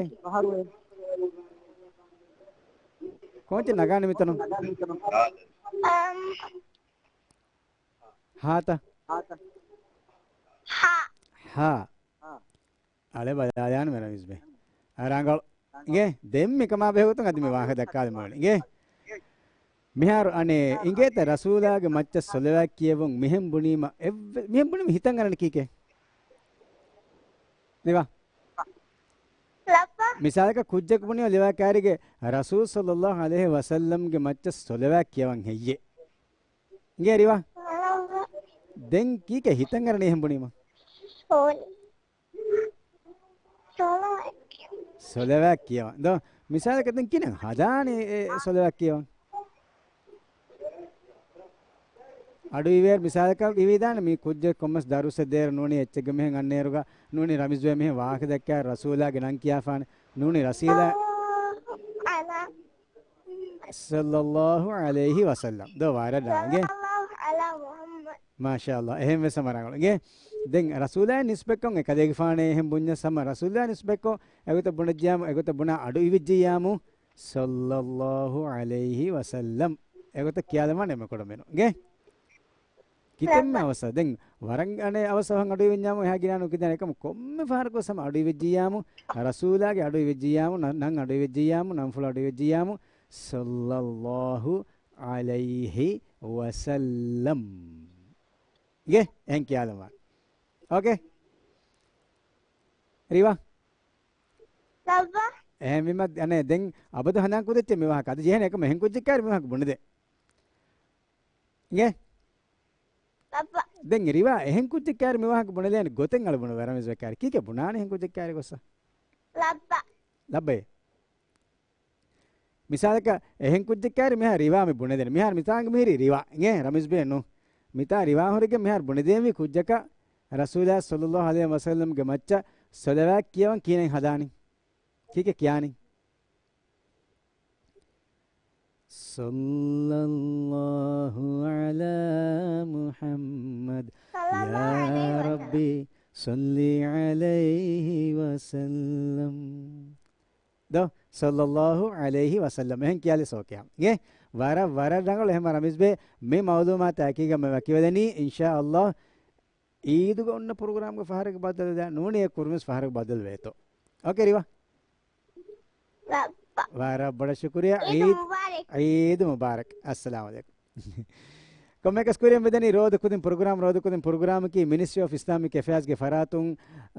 ކޯންޗެއް ނަގާނެ މިތަނުން؟ އަމް. ހާތަ؟ ހާ. ހާ. އަޅެ ބަލާލާން މެރަމިސް ބޭ. ރަނގަޅު. އިނގޭ، ދެން މިކަމާ ބެހޭގޮތުން އަދި މި ވާހަކަ ދައްކާލަމާ އިނގޭ. މިހާރު އަނެއް އިނގޭތަ ރަސޫލާގެ މައްޗަށް ޞަލަވާތް ކިޔެވުން މިހެން ބުނީމަ އެއްވެ-، މިހެން ބުނީމަ ހިތަށް އަރަނީ ކީކޭ؟ ނިވާ. ލައްވާ. މިސާލަކަށް ކުއްޖަކު ބުނީމަ ލިވާ ކާރިގެ ރަސޫލު ޞައްލައްލާހު ޢަލައިހި ވަސައްލަމްގެ މައްޗަށް ޞަލަވާތް ކިޔަވަން ހެއްޔޭ؟ އިނގޭ ރިވާ. ދެން ކީކޭ ހިތަށް އަރަނީ އެހެން ބުނީމަ؟ ސޯނި. ސޮލަވާތް. ސޮލަވާތް ކިޔަވަން. ދޯ، މިސާލަކަށް ދެން ކިހިނެއް ހަދާނީ އެ ސޮލަވާތް ކިޔަވަން؟ އަޑު އިވޭ މިސާލަކަށް އިވިދާނެ މި ކުއްޖެއް ކޮންމެސް ދަރުސެއް ދޭރަ ނޫނީ އެއްޗެއްގެ މިހެން އަންނައިރުގަ ނޫނީ ރަމިޒުވެ މިހެން ވާހަކަ ދައްކާ ރަސޫލާގެ ނަން ކިޔާފާނެ. ނޫނީ ރަސީލާ ސައްލައްލާހު ޢަލައިހި ވަސައްލަމް. ދޯ ވާރަށް ރާގެ. މާޝާﷲ. އެހެން ވެސް ހަމަ ރަނގަޅު. އިނގޭ. ދެން ރަސޫލާއަށް ނިސްބަތްކޮށް އެކަލޭގެފާނޭ އެހެން ބުންޏަސް ހަމަ ރަސޫލާއަށް ނިސްބަތްކޮށް އެގޮތަށް ބުނެއްޖިޔާމު، އެގޮތަށް ބުނާ އަޑު އިވިއްޖިއްޔާމު، ޞައްލައްލާހު ޢަލައިހި ވަސައްލަމް. އެގޮތަށް ކިޔާލަމާ ނިމެކޮޅު މެނު. އިނގޭ. ކިތަންމެ އަވަސް ދެން ވަރަށް އަނެއް އަވަސް އަވަހަށް އަޑު އިވިއްޖިއްޔާމު އެހާ ގިނާނު ކިދާނެ އެކަމު ކޮންމެ ފަހަރަކު ވެސް ހަމަ އަޑު އިވިއްޖިއްޔާމު، ރަސޫލާގެ އަޑު އިވިއްޖިއްޔާމު، ނަ-، ނަން އަޑު އިވިއްޖިއްޔާމު، ނަންފުޅު އަޑު އިވިއްޖިއްޔާމު، ޞައްލައްލާހު ޢަލައިހި ވަސައްލަމް. އިނގޭ، އެހެން ކިޔާލަމާ. އޯކޭ. ރިވާ. ލައްވާ. އެހެންވީމަ، އަނެއް ދެން އަބަދު ހަނދާން ކުދެއްޗެއް މި ވާހަކަ. އަދި ޖެހޭނެ އެކަމަ އެހެން ކުއްޖެއް ކާރި މި ވާހަކަ ބުނެދޭ. އިނގޭ؟ ލައްވާ. ދެން ރިވާ އެހެން ކުއްޖެއް ކާރި މި ވާހަކަ ބުނެލޭނެ ގޮތެއް އަޅު ބުނު ރަމީޒް ވެ ކާރި. ކީކޭ ބުނާނެ އެހެން ކުއްޖެއް ކާރި ގޮއްސަ؟ ލައްވާ. ލައްބައޭ. މިސާލަކަށް އެހެން ކުއްޖެއް ކާރި މިހާ ރިވާ މި ބުނެދޭނެ. މިހާރު މިތާނގެ މިހިރީ ރިވާ. އިނގޭ ރަމީޒް ބޭ ނޫ. މިތާ ރިވާ ހުރެގެން މިހާރު ބުނެދޭންވީ ކުއްޖަކަށް ރަސޫލާ ޞައްލައްލާހު ޢަލައިހި ވަސައްލަމްގެ މައްޗަށް ޞަލަވާތް ކިޔަވަން ކިހިނެއް ހަދާނީ؟ ކީކޭ ކިޔާނީ؟ صلى الله على محمد، يا ربي صل عليه وسلم. ދޯ، ޞައްލައްލާހު ޢަލައިހި ވަސައްލަމް. އެހެން ކިޔާލި ސޯކިޔާ. އިނގޭ؟ ވަރަށް، ވަރަށް ރަނގަޅު. އެހެން ރަމީޒް ބޭ، މި މައުލޫމާތު އެކީގަ މި ވަކިވެލަނީ، އިންޝާ ﷲ. ޢީދުގަ އޮންނަ ޕްރޮގްރާމްގެ ފަހަރެއްގަ ބައްދަލުވެދާނެ. ނޫނީ އެ ކުރުމެސް ފަހަރެއް ބައްދަލުވޭތޯ. އޯކޭ ރިވާ. ވަރަށް ބޮޑަށް ޝުކުރިޔާ. ޢީދު ޢީދު، މުބާރަކް. ޢީދު މުބާރަކް. އައްސަލާމު ޢަލައިކުމް. ކޮންމެއަކަސް ކުރިއަށް މިދަނީ ރޯދަ ކުދިން ޕްރޮގްރާމް. ރޯދަ ކުދިން ޕްރޮގްރާމަކީ މިނިސްޓްރީ އޮފް އިސްލާމިކް އެފެއާޒްގެ ފަރާތުން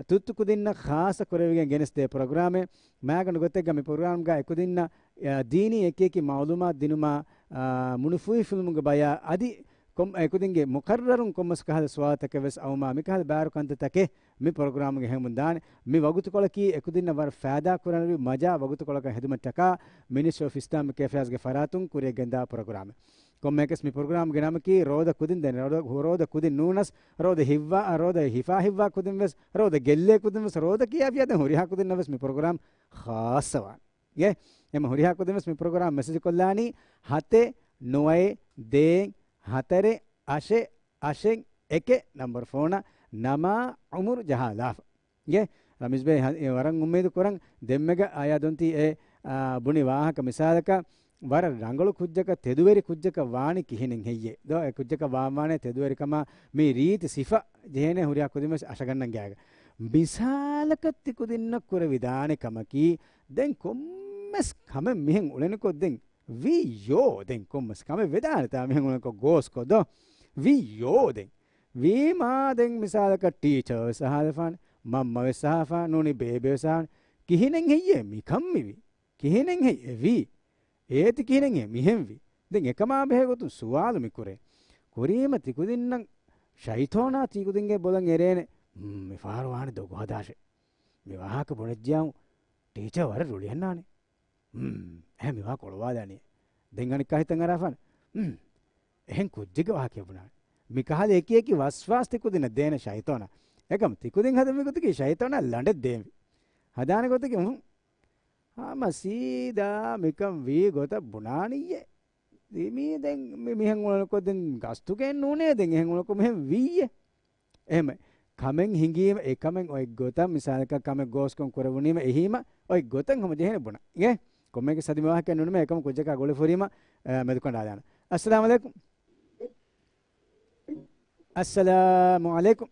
ތުއްތު ކުދިންނަށް ޚާއްޞަ ކުރެވިގެން ގެނެސްދޭ ޕްރޮގްރާމެއް. މާގަނޑު ގޮތެއްގަ މި ޕްރޮގްރާމްގަ އެކުދިންނަށް، އަ، ދީނީ އެކިއެކި މަޢުލޫމާތު ދިނުމާ، އަ، މުނުފޫހިފުލުމުގެ ބަޔާ އަދި ކޮން-، އެކުދިންގެ މުޤައްރަރުން ކޮންމެސް ކަހަލަ ސުވާލުތަކެއް ވެސް އައުމާ މިކަހަލަ ބާރު ކަންތައްތަކެއް މި ޕްރޮގްރާމްގަ ހެންވުން ދާނެ. މި ވަގުތުކޮޅަކީ އެކުދިންނަށް ވަރަށް ފައިދާ ކުރަންވީ މަޖާ ވަގުތުކޮޅަކަށް ހެދުމަށްޓަކާ މިނިސްޓްރީ އޮފް އިސްލާމިކް އެފެއާޒްގެ ފަރާތުން ކުރިއަށް ގެންދާ ޕްރޮގްރާމެއް. ކޮންމެއަކަސް މި ޕްރޮގްރާމްގެ ނަމަކީ ރޯދަ ކުދިން ދެން ރޯދަ، ރޯދަ ކުދިން ނޫނަސް، ރޯދަ ހިއްވާ، ރޯދަ ހިފާ ހިއްވާ ކުދިން ވެސް، ރޯދަ ގެއްލޭ ކުދިން ވެސް، ރޯދަ ކިޔާފިޔާ ދެން ހުރިހާ ކުދިންނަށް ވެސް މި ޕްރޮގްރާމް ޚާއްޞަވާނެ. އޭ، އެމަ ހުރިހާ ކުދިން ވެސް މި ޕްރޮގްރާމް މެސެޖް ކޮށްލާނީ ހަތެއް ނުވައެއް ދޭއް ހަތަރެއް އަށެއް އަށެއް އެކެއް ނަމްބަރު ފޯނަށް ނަމާ އުމުރު ޖަހާލާފަ. އިނގޭ؟ ރަމީޒް ބޭ ހަ-، އެ ވަރަށް އުއްމީދު ކުރަން ދެންމެގަ އާޔާ ދޮންތީ އެ، އާ، ބުނި ވާހަކަ މިސާލަކަށް ވަރަށް ރަނގަޅު ކުއްޖަކަށް ތެދުވެރި ކުއްޖަކަށް ވާނީ ކިހިނެއް ހެއްޔޭ؟ ދޯ އެ ކުއްޖަކަށް ވާންވާނޭ ތެދުވެރިކަމާ މި ރީތި ސިފަ ޖެހޭނެ ހުރިހާ ކުދިން ވެސް އަށަގަންނަން ގާގަ. މިސާލަކަށް ތި ކުދިންނަށް ކުރެވިދާނެ ކަމަކީ ދެން ކޮންމެސް ކަމެއް މިހެން އުޅެނިކޮށް ދެން ވީ ޔޯ ދެން ކޮންމެސް ކަމެއް ވެދާނެތާ މިހެން އުޅެނިކޮށް ގޯސްކޮށް ދޯ؟ ވީ ޔޯ ދެން. ވީމާ ދެން މިސާލަކަށް ޓީޗަރ ވެސް އަހާލަފާނެ، މަންމަ ވެސް އަހާފާ، ނޫނީ ބޭބެ ވެސް އަހާނެ. ކިހިނެއް ހެއްޔޭ މިކަން މިވީ؟ ކިހިނެއް ހެއްޔޭ ވީ؟ އޭތި ކިހިނެއް ހެއްޔޭ މިހެން ވީ؟ ދެން އެކަމާ ބެހޭ ގޮތުން ސުވާލު މި ކުރޭ. ކުރީމަ ތިކުދިންނަށް ޝައިތޯނާ ތިކުދިންގެ ބޮލަށް އެރޭނެ. ހުން، މި ފަހަރު ވާނެ ދޮގު ހަދާށޭ. މި ވާހަކަ ބުނެއްޖިއްޔާމު ޓީޗަރ ވަރަށް ރުޅި އަންނާނެ. ހުން، އެހެން މިވާ ކޮޅުވާލާނީ. ދެން އަނެއްކާ ހިތަށް އަރާފާނެ. ހުން، އެހެން ކުއްޖެއްގެ ވާހަކައެއް ބުނާނެ. މި ކަހަލަ އެކި އެކި ވަސްވާސް ތިކުދިންނަށް ދޭނެ ޝައިތޯނާ. އެކަމް ތިކުދިން ހަދަން މި ގޮތަކީ ޝައިތޯނާ ލަނޑެއް ދޭންވީ. ހަދާނެ ގޮތަކީ، ހުން. ހަމަ ސީދާ މިކަން ވީ ގޮތަށް ބުނާނިއްޔޭ. ދިމީ ދެން މި-، މިހެން އުޅުނުކޮށް ދެން ގަސްތުގެ ނޫނޭ ދެން އެހެން އުޅުނުކޮށް މިހެން ވީއްޔޭ. އެހެން ކަމެއް ހިނގީމަ އެ ކަމެއް އޮތް ގޮތަށް މިސާލަކަށް ކަމެއް ގޯސްކޮށް ކުރެވުނީމަ އެހީމަ އޮތް ގޮތަށް ހަމަ ޖެހޭނެ ބުނާ. އިނގޭ؟ ކޮންމެއަކަސް އަދި މި ވާހަކަ ނުނުމޭ އެކަމަ ކުއްޖަކާ ގުޅި ފުރީމަ، އަ، މެދުކަނޑާލާނަ. އައްސަލާމު ޢަލައިކުމް. އައްސަލާމު ޢަލައިކުމް.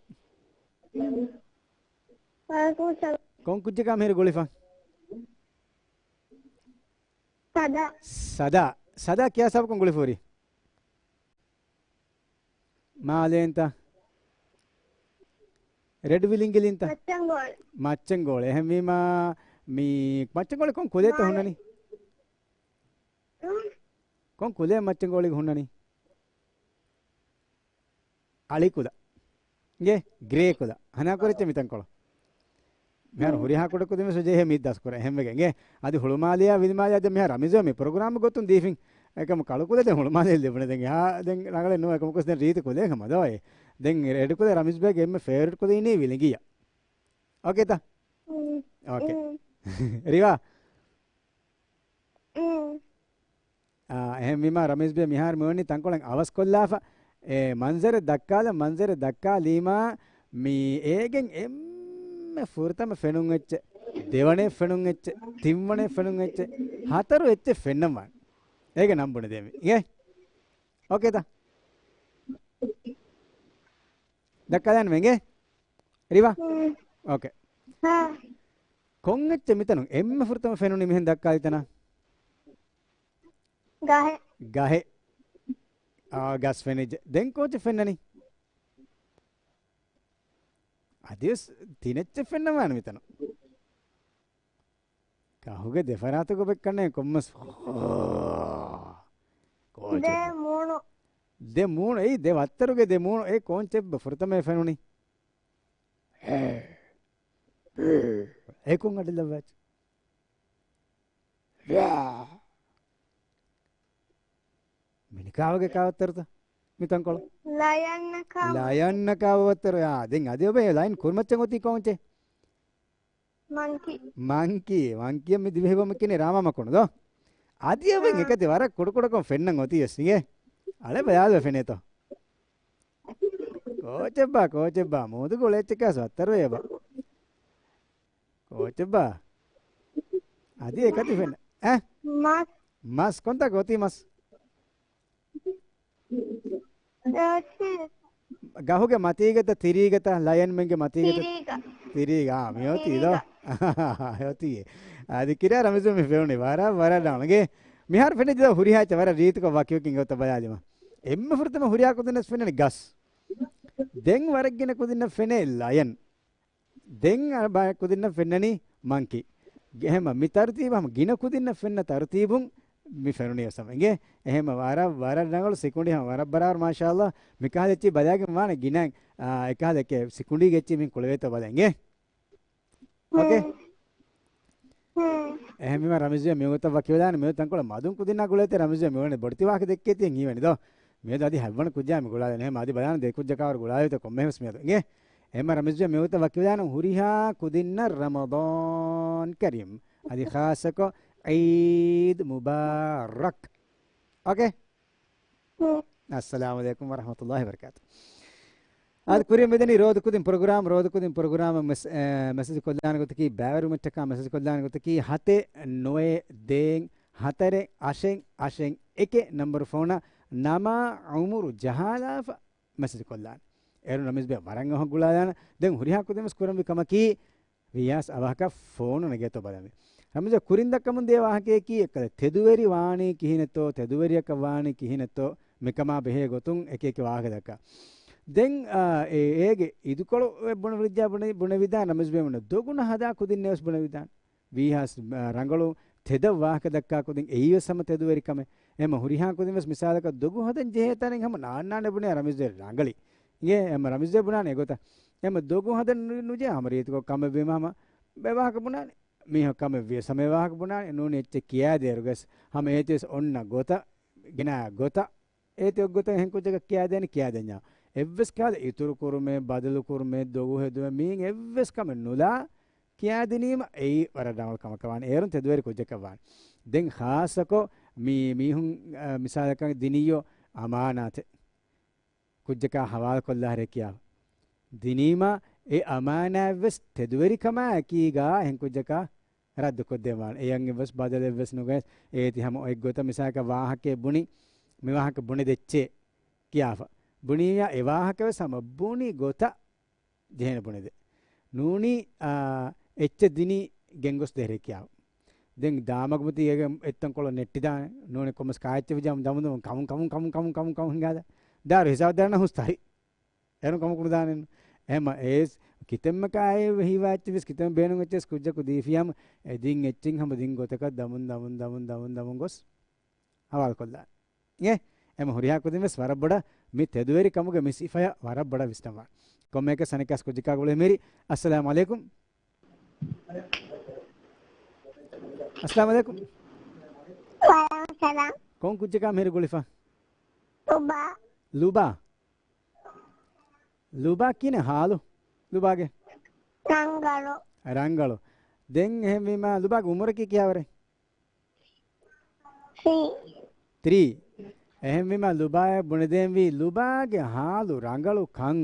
ވަޢަލައިކުމުއްސަލާމް. ކޮން ކުއްޖަކާ މިހިރު ގުޅިފަ؟ ސަދާ. ސަދާ. ސަދާ ކިޔާ ސަބަކުން ގުޅިފަ ހުރީ؟ މާލޭންތަ؟ ރެޑް ވިލިނގިލިންތަ؟ މައްޗަންގޯޅި. މައްޗަންގޯޅި. އެހެންވީމާ، މީ މައްޗަންގޯޅި ކޮން ކުލައެއްތަ މާލޭ. ހުންނަނީ؟ އުން. ކޮން ކުލައެއް މައްޗަންގޯޅިގެ ހުންނަނީ؟ އަޅިކުލަ. އިނގޭ؟ ގްރޭ ކުލަ. ހަނާ ކުރެއްޗެ މިތަންކޮޅު. މިހާރު ހުރިހާ ކުޑަކުދިންވެސް ޖެހޭ މި ދަސްކުރަން. އެހެންވެގެން އިނގޭ؟ އަދި ހުޅުމާލެއާ ވިލިމާލެއާ ދެން މިހާރު ރަމީޒު މި ޕްރޮގްރާމް ގޮތުން ދީފިން. އެކަމު ކަޅުކުލަ ދެން ހުޅުމާލެ ލިބުނެ ދެން އެހާ ދެން ރަނގަޅެއް ނޫން. އެކަމަކުސް ދެން ރީތި ކުލައެއް ހަމަ ދޯ އޭ. ދެން ރެޑް ކުލަ ރަމީޒް ބޭގެ އެންމެ ފޭވަރިޓް ކުލަ އިނީ ވިލިނގިއްޔާ. އޯކޭތަ؟ އުން. އޯކޭ. އުން. ރިވާ. އުން. އާ، އެހެންވީމާ ރަމީޒް ބޭ މިހާރު މިވަނީ ތަންކޮޅެއް އަވަސްކޮށްލާފަ. އެ މަންޒަރެއް ދައްކާލަން، މަންޒަރެއް ދައްކާލީމާ މީ އޭގެން އެންމެ ފުރަތަމަ ފެނުން އެއްޗެއް، ދެވަނައެއް ފެނުން އެއްޗެއް، ތިންވަނައެއް ފެނުން އެއްޗެއް، ހަތަރު އެއްޗެއް ފެންނަން ވާނެ. އޭގެ ނަން ބުނެދޭންވީ. އިނގޭ؟ އޯކޭތަ؟ ދައްކާލާން މެނގޭ؟ ރިވާ؟ ހުން. އޯކޭ. ހާ. ކޮން އެއްޗެއް މިތަނުން އެންމެ ފުރަތަމަ ފެނުނީ މިހެން ދައްކާލި ތަނާ؟ ގަހެއް. ގަހެއް. އާ، ގަސް ފެނިއްޖެ. ދެން ކޯޗެއް ފެންނަނީ؟ އަދިވެސް ތިނެއްޗެއް ފެންނަން ވާނެ މިތަނުން. ގަހުގެ ދެފަރާތުގަ ބެއްކަންނޭ ކޮންމެސް. ކޯޗެއް. ދެ މޫނު. ދެ މޫނު. އެއީ ދެ ވައްތަރުގެ ދެ މޫނު. އެ ކޯންޗެއްބަ ފުރަތަމަ ފެނުނީ؟ އެކުން އަޑި ލައްވާ. މިނިކާވެގެ ކާވައްތަރުތަ؟ މިތަންކޮޅު. ލަޔަން ކާ. ލަޔަން ކާވައްތަރު. އާ، ދެން އަދި އޮބެ ލައިން ކުރިމައްޗަށް އޮތީ ކޯންޗެއް؟ މަންކީ. މަންކީ. މަންކީ މި ދިވެހި ބޮމަކިނި ރާމާ މަކުނު ދޯ. އަދި އޮބެ އާ. އެކަތި ވަރަށް ކުޑަކުޑަކޮށް ފެންނަން އޮތީ އެސް އިނގޭ. އަޅެ ބަޔާލު ފެނޭތޯ. ކޯޗެއްބާ، ކޯޗެއްބާ، މޫދު ގުޅޭ އެއްޗެއް ކާސް ވައްތަރު އޭބާ. ކޯޗެއްބާ؟ އަދި އެކަތި ފެންނަ. އެ؟ މަސް. މަސް ކޮންތާކު އޮތީ މަސް؟ އެ އޮތީ. ގަހުގެ މަތީގަތަ ތިރީގަތަ ލަޔަންމެންގެ މަތީގަތަ؟ ތިރީގަ. ތިރީގަ. އާ، މި އޮތީ ދޯ. ތިރީގަ. އޮތީ. އަދި ކިރާ ރަމިޒު މި ފެނުނީ. ވަރަށް، ވަރަށް ރަނގަޅު. މިހާރު ފެނި ދޯ ހުރިހާ އެއްޗެއް ވަރަށް ރީތިކޮށް ވަކިވަކިން ގޮތަށް ބަލާލީމަ. އެންމެ ފުރަތަމަ ހުރިހާ ކުދިންނަސް ފެންނަނީ ގަސް. ދެން ވަރަށް ގިނަ ކުދިންނަށް ފެނޭ ލަޔަން. ދެން އަ، ބައެއް ކުދިންނަށް ފެންނަނީ މަންކީ. އެހެންމަ މި ތަރުތީބު ހަމަ ގިނަ ކުދިންނަށް ފެންނަ ތަރުތީބުން މި ފެނުނީ އެސަމ އިނގޭ. އެހެންމަ ވަރަށް، ވަރަށް ރަނގަޅު ސިކުނޑި ހަމަ ވަރަށް ބަރާބަރ މާޝާﷲ. މިކަހަލަ އެއްޗި ބަލާގެން ވާނެ ގިނަ، އާ، އެކަހަލަ އެކޭ ސިކުނޑީގެ އެއްޗި މިން ކުޅެވޭތޯ ބަލަ އިނގޭ. އޯކޭ. ހުން. އެހެންވީމަ ރަމިޒުއްޔާ މިވަގުތަށް ވަކިވެލާނެ މިވަގުތަށް ތަންކޮޅެއް މަދުން ކުދިންނާ ގުޅޭތެ ރަމިޒުއްޔާ މިވަނީ ބޮޑެތި ވާހަކަ ދެއްކޭތީ ހީވަނީ ދޯ. މިއަދު އަދި ހަތްވަނަ ކުއްޖާ މި ގުޅާލަން. އެހެން އަދި ބަލާނަ ދެ ކުއްޖަކާވަރު ގުޅާލެވޭތޯ ކޮންމެހެން ވެސް މިއަދު އިނގޭ. އެހެންމަ ރަމިޒުއްޔާ މިވަގުތަށް ވަކިވެލާނަ ހުރިހާ ކުދިންނަށް ރަމަޟާން ކަރީމް. އަދި ޚާއްޞަކޮށް ޢީދު މުބާރަކް. އޯކޭ؟ ހުން. އައްސަލާމު ޢަލައިކުމް ވަރަޙްމަތުﷲި ވަބަރަކާތު. އާދެ، ކުރިން މިދަނީ ރޯދަ ކުދިން ޕްރޮގްރާމް، ރޯދަ ކުދިން ޕްރޮގްރާމަށް މެސް-، އެ، މެސެޖް ކޮށްލާނެ ގޮތަކީ، ބައިވެރިވުމަށްޓަކާ މެސެޖް ކޮށްލާނެ ގޮތަކީ، ހަތެއް ނޮވެ ދޭއް ހަތަރެއް އަށެއް އަށެއް އެކެއް ނަންބަރު ފޯނަށް ނަމާ ޢުމުރު ޖަހާލާފަ މެސެޖް ކޮށްލާނެ. އޭރު ރަމީޒް ބޭ ވަރަށް އަހަން ގުޅާލާނެ. ދެން ހުރިހާ ކުދިން ވެސް ކުރަންވީ ކަމަކީ، ވިޔާސް އަވަހަކަށް ފޯނު ނެގޭތޯ ބަލަމޭ. ރަމީޒް ކުރިން ދައްކަމުން ދިޔަ ވާހަކަޔަކީ އެއްކަލަ ތެދުވެރި ވާނީ ކިހިނެއްތޯ، ތެދުވެރިޔަކަށް ވާނީ ކިހިނެއްތޯ، މިކަމާ ބެހޭ ގޮތުން އެކި އެކި ވާހަކަ ދައްކާ. ދެން، އާ، އޭ، އޭގެ އިދުކޮޅު ބުނެ ވިއްޖާ ބުނެ، ބުނެވިދާނެ ރަމީޒް ބޭ މުންނަ ދޮގުން ހަދާ ކުދިންނެވެސް ބުނެވިދާނެ. ވީހާސް، އާ، ރަނގަޅު ތެދަށް ވާހަކަ ދައްކާ ކުދިން އެއީވެސް ހަމަ ތެދުވެރިކަމެއް. އެމަ ހުރިހާ ކުދިން ވެސް މިސާލަކަށް ދޮގު ހަދަން ޖެހޭ ތަނެއް ހަމަ ނާންނާނެ ބުނޭ ރަމީޒް ރަނގަޅި. އިނގޭ، އެމަ ރަމީޒް ބުނާނެ އެގޮތަށް. އެމަ ދޮގު ހަދަން ނު-، ނުޖެހޭ ހަމަ ރީތިކޮށް ކަމެއް ވީމަ ހަމަ ބެ ވާހަކަ ބުނާނެ. މީހަކު ކަމެއް ވިޔަސް ހަމަ އެ ވާހަކަ ބުނާނެ. ނޫނީ އެއްޗެއް ކިޔާދޭއިރުގަސް ހަމަ އޭތިވެސް އޮންނަ ގޮތަށް ގިނަ ގޮތަށް އޭތި އޮއްގޮތަށް އެހެން ކުއްޖަކަށް ކިޔާދޭނެ ކިޔާދެންޏާ. އެއްވެސް ކަހަލަ އިތުރު ކުރުމެއް، ބަދަލު ކުރުމެއް، ދޮގު ހެދުމެއް މީން އެއްވެސް ކަމެއް ނުލާ ކިޔާދިނީމަ އެއީ ވަރަށް ރަނގަޅު ކަމަކަށް ވާނެ. އޭރުން ތެދުވެރި ކުއްޖަކަށް ވާނެ. ދެން ޚާއްޞަކޮށް މީ މީހުން، އަ، މިސާލަކަށް ދިނިއްޔޯ އަމާނާތެއް ކުއްޖަކާ ހަވާލުކޮށްލާ ހެރެ ކިޔާ. ދިނީމަ އެ އަމާނާތްވެސް ތެދުވެރިކަމާ އެކީގާ އެހެން ކުއްޖަކާ ރައްދުކޮށްދޭން ވާނެ. އެޔަށްވެސް ބަދަލެއްވެސް ނުގަޔަސް، އޭތި ހަމަ އޮތްގޮތަށް މިސާލަކަށް ވާހަކައެއް ބުނި، މި ވާހަކަ ބުނެދޭ އެއްޗެއް ކިޔާފަ. ބުނިއްޔާ އެ ވާހަކަވެސް ހަމަ ބުނި ގޮތަށް ޖެހޭނެ ބުނެދޭ. ނޫނީ، އާ، އެއްޗެއް ދިނީ ގެންގޮސްދޭ ހެރެ ކިޔާފަ. ދެން ދާމަގުމަތީ އޭގެ އެއްތަން ކޮޅަށް ނެއްޓިދާނެ. ނޫނީ ކޮންމެސް ކާއެއްޗެއް ވެއްޖާމަ ދަމުން ދަމުން ކަމުން ކަމުން ކަމުން ކަމުން ކަމުން ހިނގާދާ. ދާރު ހިސާބު ދަރަނަ ހުސް ތަހި. އޭރުން ކަމަކު ނުދާނެއްނު. އެހެމަ އޭސް ކިތަންމެ ކާއެއް ހީވާ އެއްޗެއް ވެސް ކިތަންމެ ބޭނުން އެއްޗެއް ވެސް ކުއްޖަކު ދީފިޔާމަ އެ ދިން އެއްޗެއް ހަމަ ދިން ގޮތަކަށް ދަމުން ދަމުން ދަމުން ދަމުން ދަމުން ގޮސް ހަވާލުކޮށްލާނެ. އޭ، އެމަ ހުރިހާ ކުދިން ވެސް ވަރަށް ބޮޑަށް މި ތެދުވެރި ކަމުގެ މި ސިފަޔަށް ވަރަށް ބޮޑަށް ވިސްނަންވާނެ. ކޮންމެއަކަސް އަނެއްކާސް ކުއްޖަކާ ގުޅޭ މިރި. އައްސަލާމު ޢަލައިކުމް. އައްސަލާމު ޢަލައިކުމް. ވަޢަލައިކުމް ސަލާމް. ކޮން ކުއްޖަކާ މިހިރީ ގުޅިފަ؟ ލުބާ. ލުބާ؟ ލުބާ ކިހިނެއް ހާލު؟ ލުބާގެ؟ ރަނގަޅު. ރަނގަޅު. ދެން އެހެންވީމަ ލުބާގެ އުމުރަކީ ކިހާވަރެއް؟ ތްރީ. ތްރީ. އެހެންވީމަ ލުބާއަށް ބުނެދޭންވީ ލުބާގެ ހާލު ރަނގަޅު ކަން.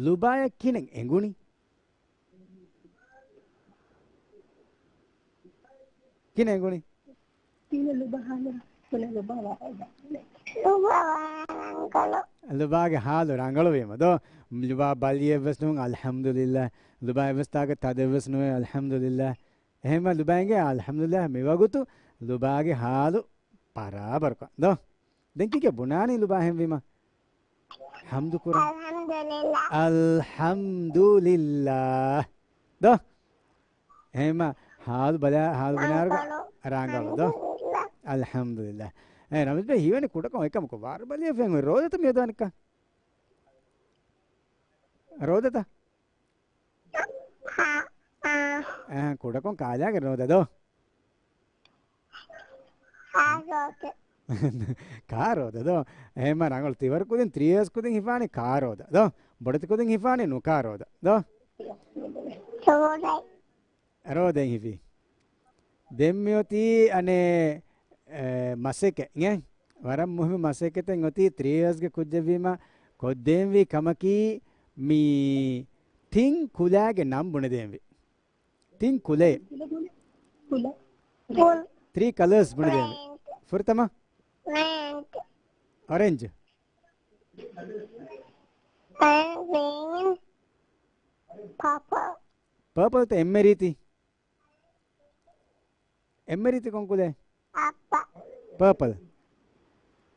ލުބާއަށް ކިހިނެއް އެނގުނީ؟ ކިހިނެއް އެނގުނީ؟ ލުބާ ވަރަށް ރަނގަޅު. ލުބާގެ ހާލު ރަނގަޅު ވީމަ ދޯ؟ ލުބާ ބަލިއެއްވެސް ނޫން، އަލްޙަމްދުލިއްލާ. ލުބާ އެއްވެސް ތާކަށް ތަދެއްވެސް ނުވޭ، އަލްޙަމްދުލިއްލާ. އެހެންވެ ލުބާ އިނގޭ އަލްޙަމްދުލިއްލާ މިވަގުތު ލުބާގެ ހާލު ބަރާބަރުކަން ދޯ؟ ދެން ކީކޭ ބުނާނީ ލުބާ އެހެންވީމަ؟ ޙަމްދު ކުރަން. އަލްޙަމްދުލިއްލާ. އަލްޙަމްދުލިއްލާ. ދޯ؟ އެހެންމަ ހާލު ބަލާ، ހާލު ބުނާއިރުގަ ރަނގަޅު. ރަނގަޅު ދޯ؟ އަލްޙަމްދުލިއްލާ. އަލްޙަމްދުލިއްލާ. އޭ، ރަމީޒް ބޭ ހީވަނީ ކުޑަކޮށް އެކަމަކު ވަރުބަލި އެފްއެމް ރޯދަތަ މިއަދު އަނެއްކާ؟ ރޯދަތަ؟ އާ، ކުޑަކޮށް ކާލާގެ ރޯދަ ދޯ؟ ކާ ރޯދަ. ކާ ރޯދަ ދޯ؟ އެހެންމަ ރަނގަޅު ތިވަރު ކުދިން ތްރީ އޭސް ކުދިން ހިފާނީ ކާ ރޯދަ ދޯ؟ ބޮޑެތި ކުދިން ހިފާނީ ނުކާ ރޯދަ ދޯ؟ ރޯދަ. ރޯދައިން ހިފީ. ދެން މިއޮތީ އަނެއް، އެ، މަސައްކަތް އިނގޭ. ވަރަށް މުހިއްމު މަސައްކަތެއް އޮތީ ތްރީ އޭސްގެ ކުއްޖެއްވީމަ ކޮށްދޭންވީ ކަމަކީ މި ތިން ކުލާގެ ނަން ބުނެދޭންވީ. ތިން ކުލައެއް. ތްރީ ކަލާސް ބުނެދޭންވީ. ފުރަތަމަ؟ އޮރެންޖް. ޕާޕަލް. ޕާޕަލްތަ އެންމެ ރީތި؟ އެންމެ ރީތި ކޮން ކުލައެއް؟ ޕާޕަލް.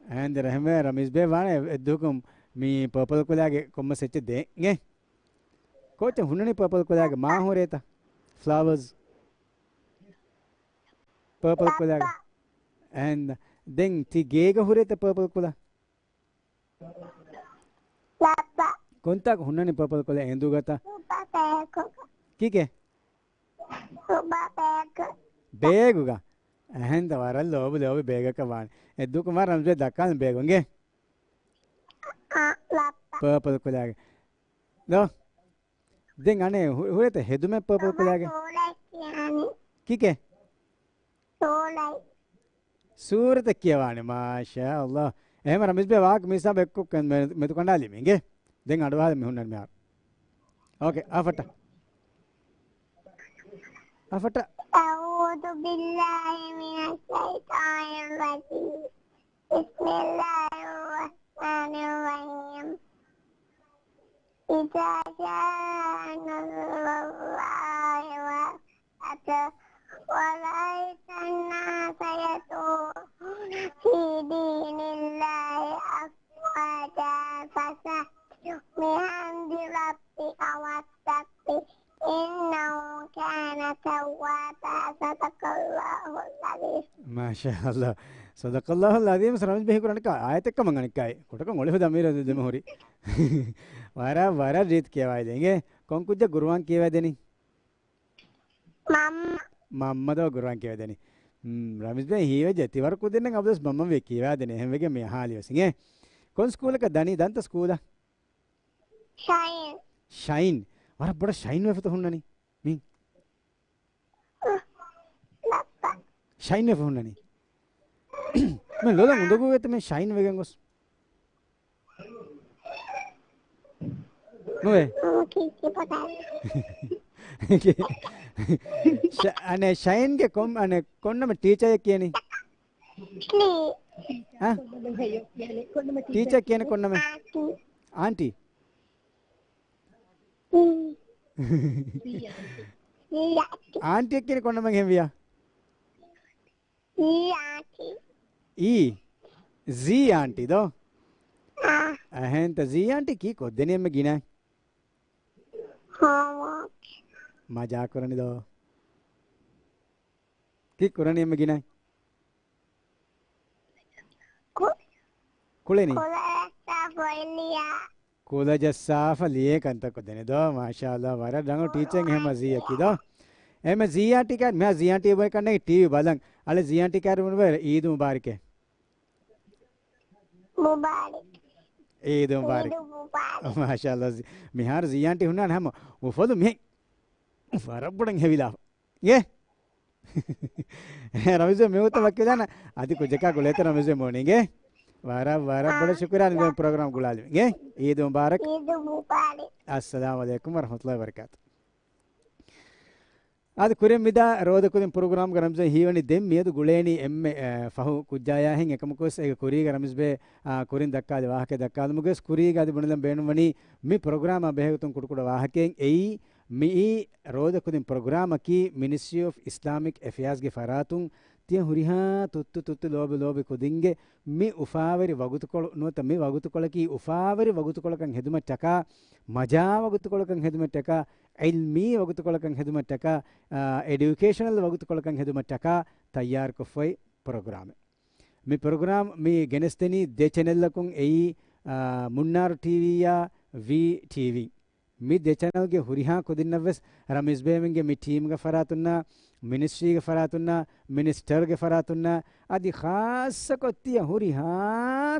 އެހެންދެ ރަހިމް ރަމީޒް ބޭ ވާނެ އެއްދުވަހަކު މި ޕާޕަލް ކުލާގެ ކޮންމެސް އެއްޗެއް ދޭން. ކޯޗެއް ހުންނަނީ ޕާޕަލް ކުލާގެ މާ ހުރޭތަ؟ ފްލަވަރސް. ޕާޕަލް ކުލާގެ. އެހެން ދެން ތި ގޭގަ ހުރޭތަ ޕާޕަލް ކުލަ؟ ކޮންތާކު ހުންނަނީ ޕާޕަލް ކުލަ އެނދުގަތަ؟ ކީކޭ؟ ބޭގުގަ. އެހެންތަ ވަރަށް ލޯބި ލޯބި ބޭގަކަށް ވާނެ. އެއްދުވަހަކު މާ ރަމްޒޭ ދައްކާލަން ބޭގު އިނގޭ. ޕާޕަލް ކުލާގެ. ދޯ؟ ދެން އަނެއް ހު-، ހުރޭތަ ހެދުމެއް ޕާޕަލް ކުލާގެ؟ ކީކޭ؟ ސޫރަތެއް ކިޔަވާނެ. މާޝާﷲ. އެހެން ރަމީޒް ބޭ ވާހަކަ މިސާބަ އެއްކޮށް މެ-، މެދު ކަނޑާލީމަ އިނގޭ. ދެން އަޑުއަހާލަ މި ހުންނަން މިހާރު. އޯކޭ، އަފަޓަ. އަފަޓަ. أعوذ بالله من الشيطان الرجيم. بسم الله الرحمن الرحيم. إذا جاء نصر الله والفتح ورأيت الناس يدخلون في دين الله أفواجا فسبح بحمد ربك واستغفره إنه كان ތައްވާބާ. ޞަދަޤަﷲ އަލްޢަޒީމް. މާޝާﷲ. ޞަދަޤަﷲ އަލްޢަޒީމް. ރަމީޒް ބޭ ހީކުރަނިކާ އާޔަތެއް ކަމަށް އަނެއްކާއި. ކޮޓަކަށް އޮޅިފަ ދަމީރަ ދެމެ ހުރި. ވަރަށް، ވަރަށް ރީތި ކިޔަވާލި އިނގޭ. ކޮން ކުއްޖަ ގުރުއާން ކިޔަވައިދެނީ؟ މަންމަ. މަންމަ ދޯ ގުރުއާން ކިޔަވައިދެނީ. މް، ރަމީޒް ބޭ ހީވެއްޖެ. ތިވަރު ކުދިންނެއް އަބަދުވެސް މަންމަ ވިޔަ ކިޔަވައިދެނީ. އެހެންވެގެން މި އަހާލި ވެސް އިނގޭ. ކޮން ސްކޫލަކަށް ދަނީ؟ ދަންތަ ސްކޫލަށް؟ ޝައިން. ޝައިން. ވަރަށް ބޮޑަށް ޝައިން ވެފަތަ ހުންނަނީ. މި. ލައްޕަ. ޝައިން ވެފަ ހުންނަނީ. މި ލޮލަށް އުނދަގޫވޭތަ މި ޝައިން ވެގެން ގޮސް. ނުވޭ. އަނެ ޝައިންގެ ކޮން، އަނެ ކޮންނަމެ ޓީޗަރ ކިޔަނީ؟ އާ؟ ޓީޗަރ ކިޔަނީ ކޮންނަމެ؟ އާންޓީ. އާންޓީ. އާންޓީ ކިޔަނީ ކޮންނަމެ ހެންވިޔާ؟ އީ. ޒީ އާންޓީ ދޯ؟ އާ. އަހެންތަ ޒީ އާންޓީ ކީ ކޮށްދެނީ އެންމެ ގިނަ؟ ހޯމްވޯކް. މަޖާ ކުރަނީ ދޯ؟ ކީ ކުރަނީ އެންމެ ގިނަ؟ ކު-، ކުޅެނީ؟ ކުލަ ޖައްސާފަ ލިޔޭ ކަންތައް ކޮށްދެނީ ދޯ؟ މާޝާﷲ، ވަރަށް ރަނގަޅު ޓީޗަރެއް އެހެންމަ ޒީއަކީ ދޯ؟ އެހެންމަ ޒީ އާންޓީ ކާރި، މިހާ ޒީ އާންޓީ ބޮއެ ކަންނޭނގެ ޓީވީ ބަލަން. އަޅެ ޒީ އާންޓީ ކާރި ބުނުބައި އީދު މުބާރިކޭ. މުބާރިކް. އީދު މުބާރިކް. އީދު މުބާރިކް. މާޝާﷲ. މިހާރު ޒީ އާންޓީ ހުންނާނެ ހަމަ އުފަލު މިހެން ވަރަށް ބޮޑަށް ހެވިލާފަ. އޭ؟ ރަމީޒް މި އުތަ ވަކިލާނ އަދި ކުއްޖަކާ ގުޅޭތަ ރަމީޒް މޯނީގެ. ވަރަށް، ވަރަށް ބޮޑަށް ޝުކުރާ ނިޒާމް ޕްރޮގްރާމް ގުޅާލި. އޭ؟ އީދު މުބާރަކް. އީދު މުބާރަކް. އައްސަލާމު ޢަލައިކުމް ވަރަޙްމަތުﷲ ވަބަރަކާތު. އަދި ކުރިން މިދާ ރޯދަ ކުދިން ޕްރޮގްރާމްގެ ރަމީޒް ހީވަނީ ދެން މިއަދު ގުޅޭނީ އެންމެ، އަ، ފަހު ކުއްޖާޔާހެން އެކަމަކުވެސް އޭގެ ކުރީގަ ރަމީޒް ބޭ، އާ، ކުރިން ދައްކާލި ވާހަކަ ދައްކާލުމުގެވެސް ކުރީގަ އަދި ބުނެލަން ބޭނުންވަނީ މި ޕްރޮގްރާމާ ބެހޭގޮތުން ކުޑަކުޑަ ވާހަކައެއް. އެއީ މިއީ ރޯދަ ކުދިން ޕްރޮގްރާމަކީ މިނިސްޓްރީ އޮފް އިސްލާމިކް އެފެއާޒްގެ ފަރާތުން ތިޔަ ހުރިހާ ތުއްތު ތުއްތު ލޯބި ލޯބި ކުދިންގެ މި އުފާވެރި ވަގުތުކޮޅު ނުވަތަ މި ވަގުތުކޮޅަކީ އުފާވެރި ވަގުތުކޮޅަކަށް ހެދުމަށްޓަކާ، މަޖާ ވަގުތުކޮޅަކަށް ހެދުމަށްޓަކާ، ޢިލްމީ ވަގުތުކޮޅަކަށް ހެދުމަށްޓަކާ، އާ، އެޑިއުކޭޝަނަލް ވަގުތުކޮޅަކަށް ހެދުމަށްޓަކާ ތައްޔާރުކޮށްފައި ޕްރޮގްރާމެއް. މި ޕްރޮގްރާމް މި ގެނެސްދެނީ ދެ ޗެނެލްއަކުން އެއީ، އާ، މުންނާރު ޓީވީއާ ވީ ޓީވީ. މި ދެ ޗެނަލްގެ ހުރިހާ ކުދިންނަށްވެސް ރަމީޒް ބޭވެންގެ މި ޓީމްގެ ފަރާތުންނާ، މިނިސްޓްރީގެ ފަރާތުންނާ، މިނިސްޓަރގެ ފަރާތުންނާ، އަދި ޚާއްޞަކޮށް ތިޔަ ހުރިހާ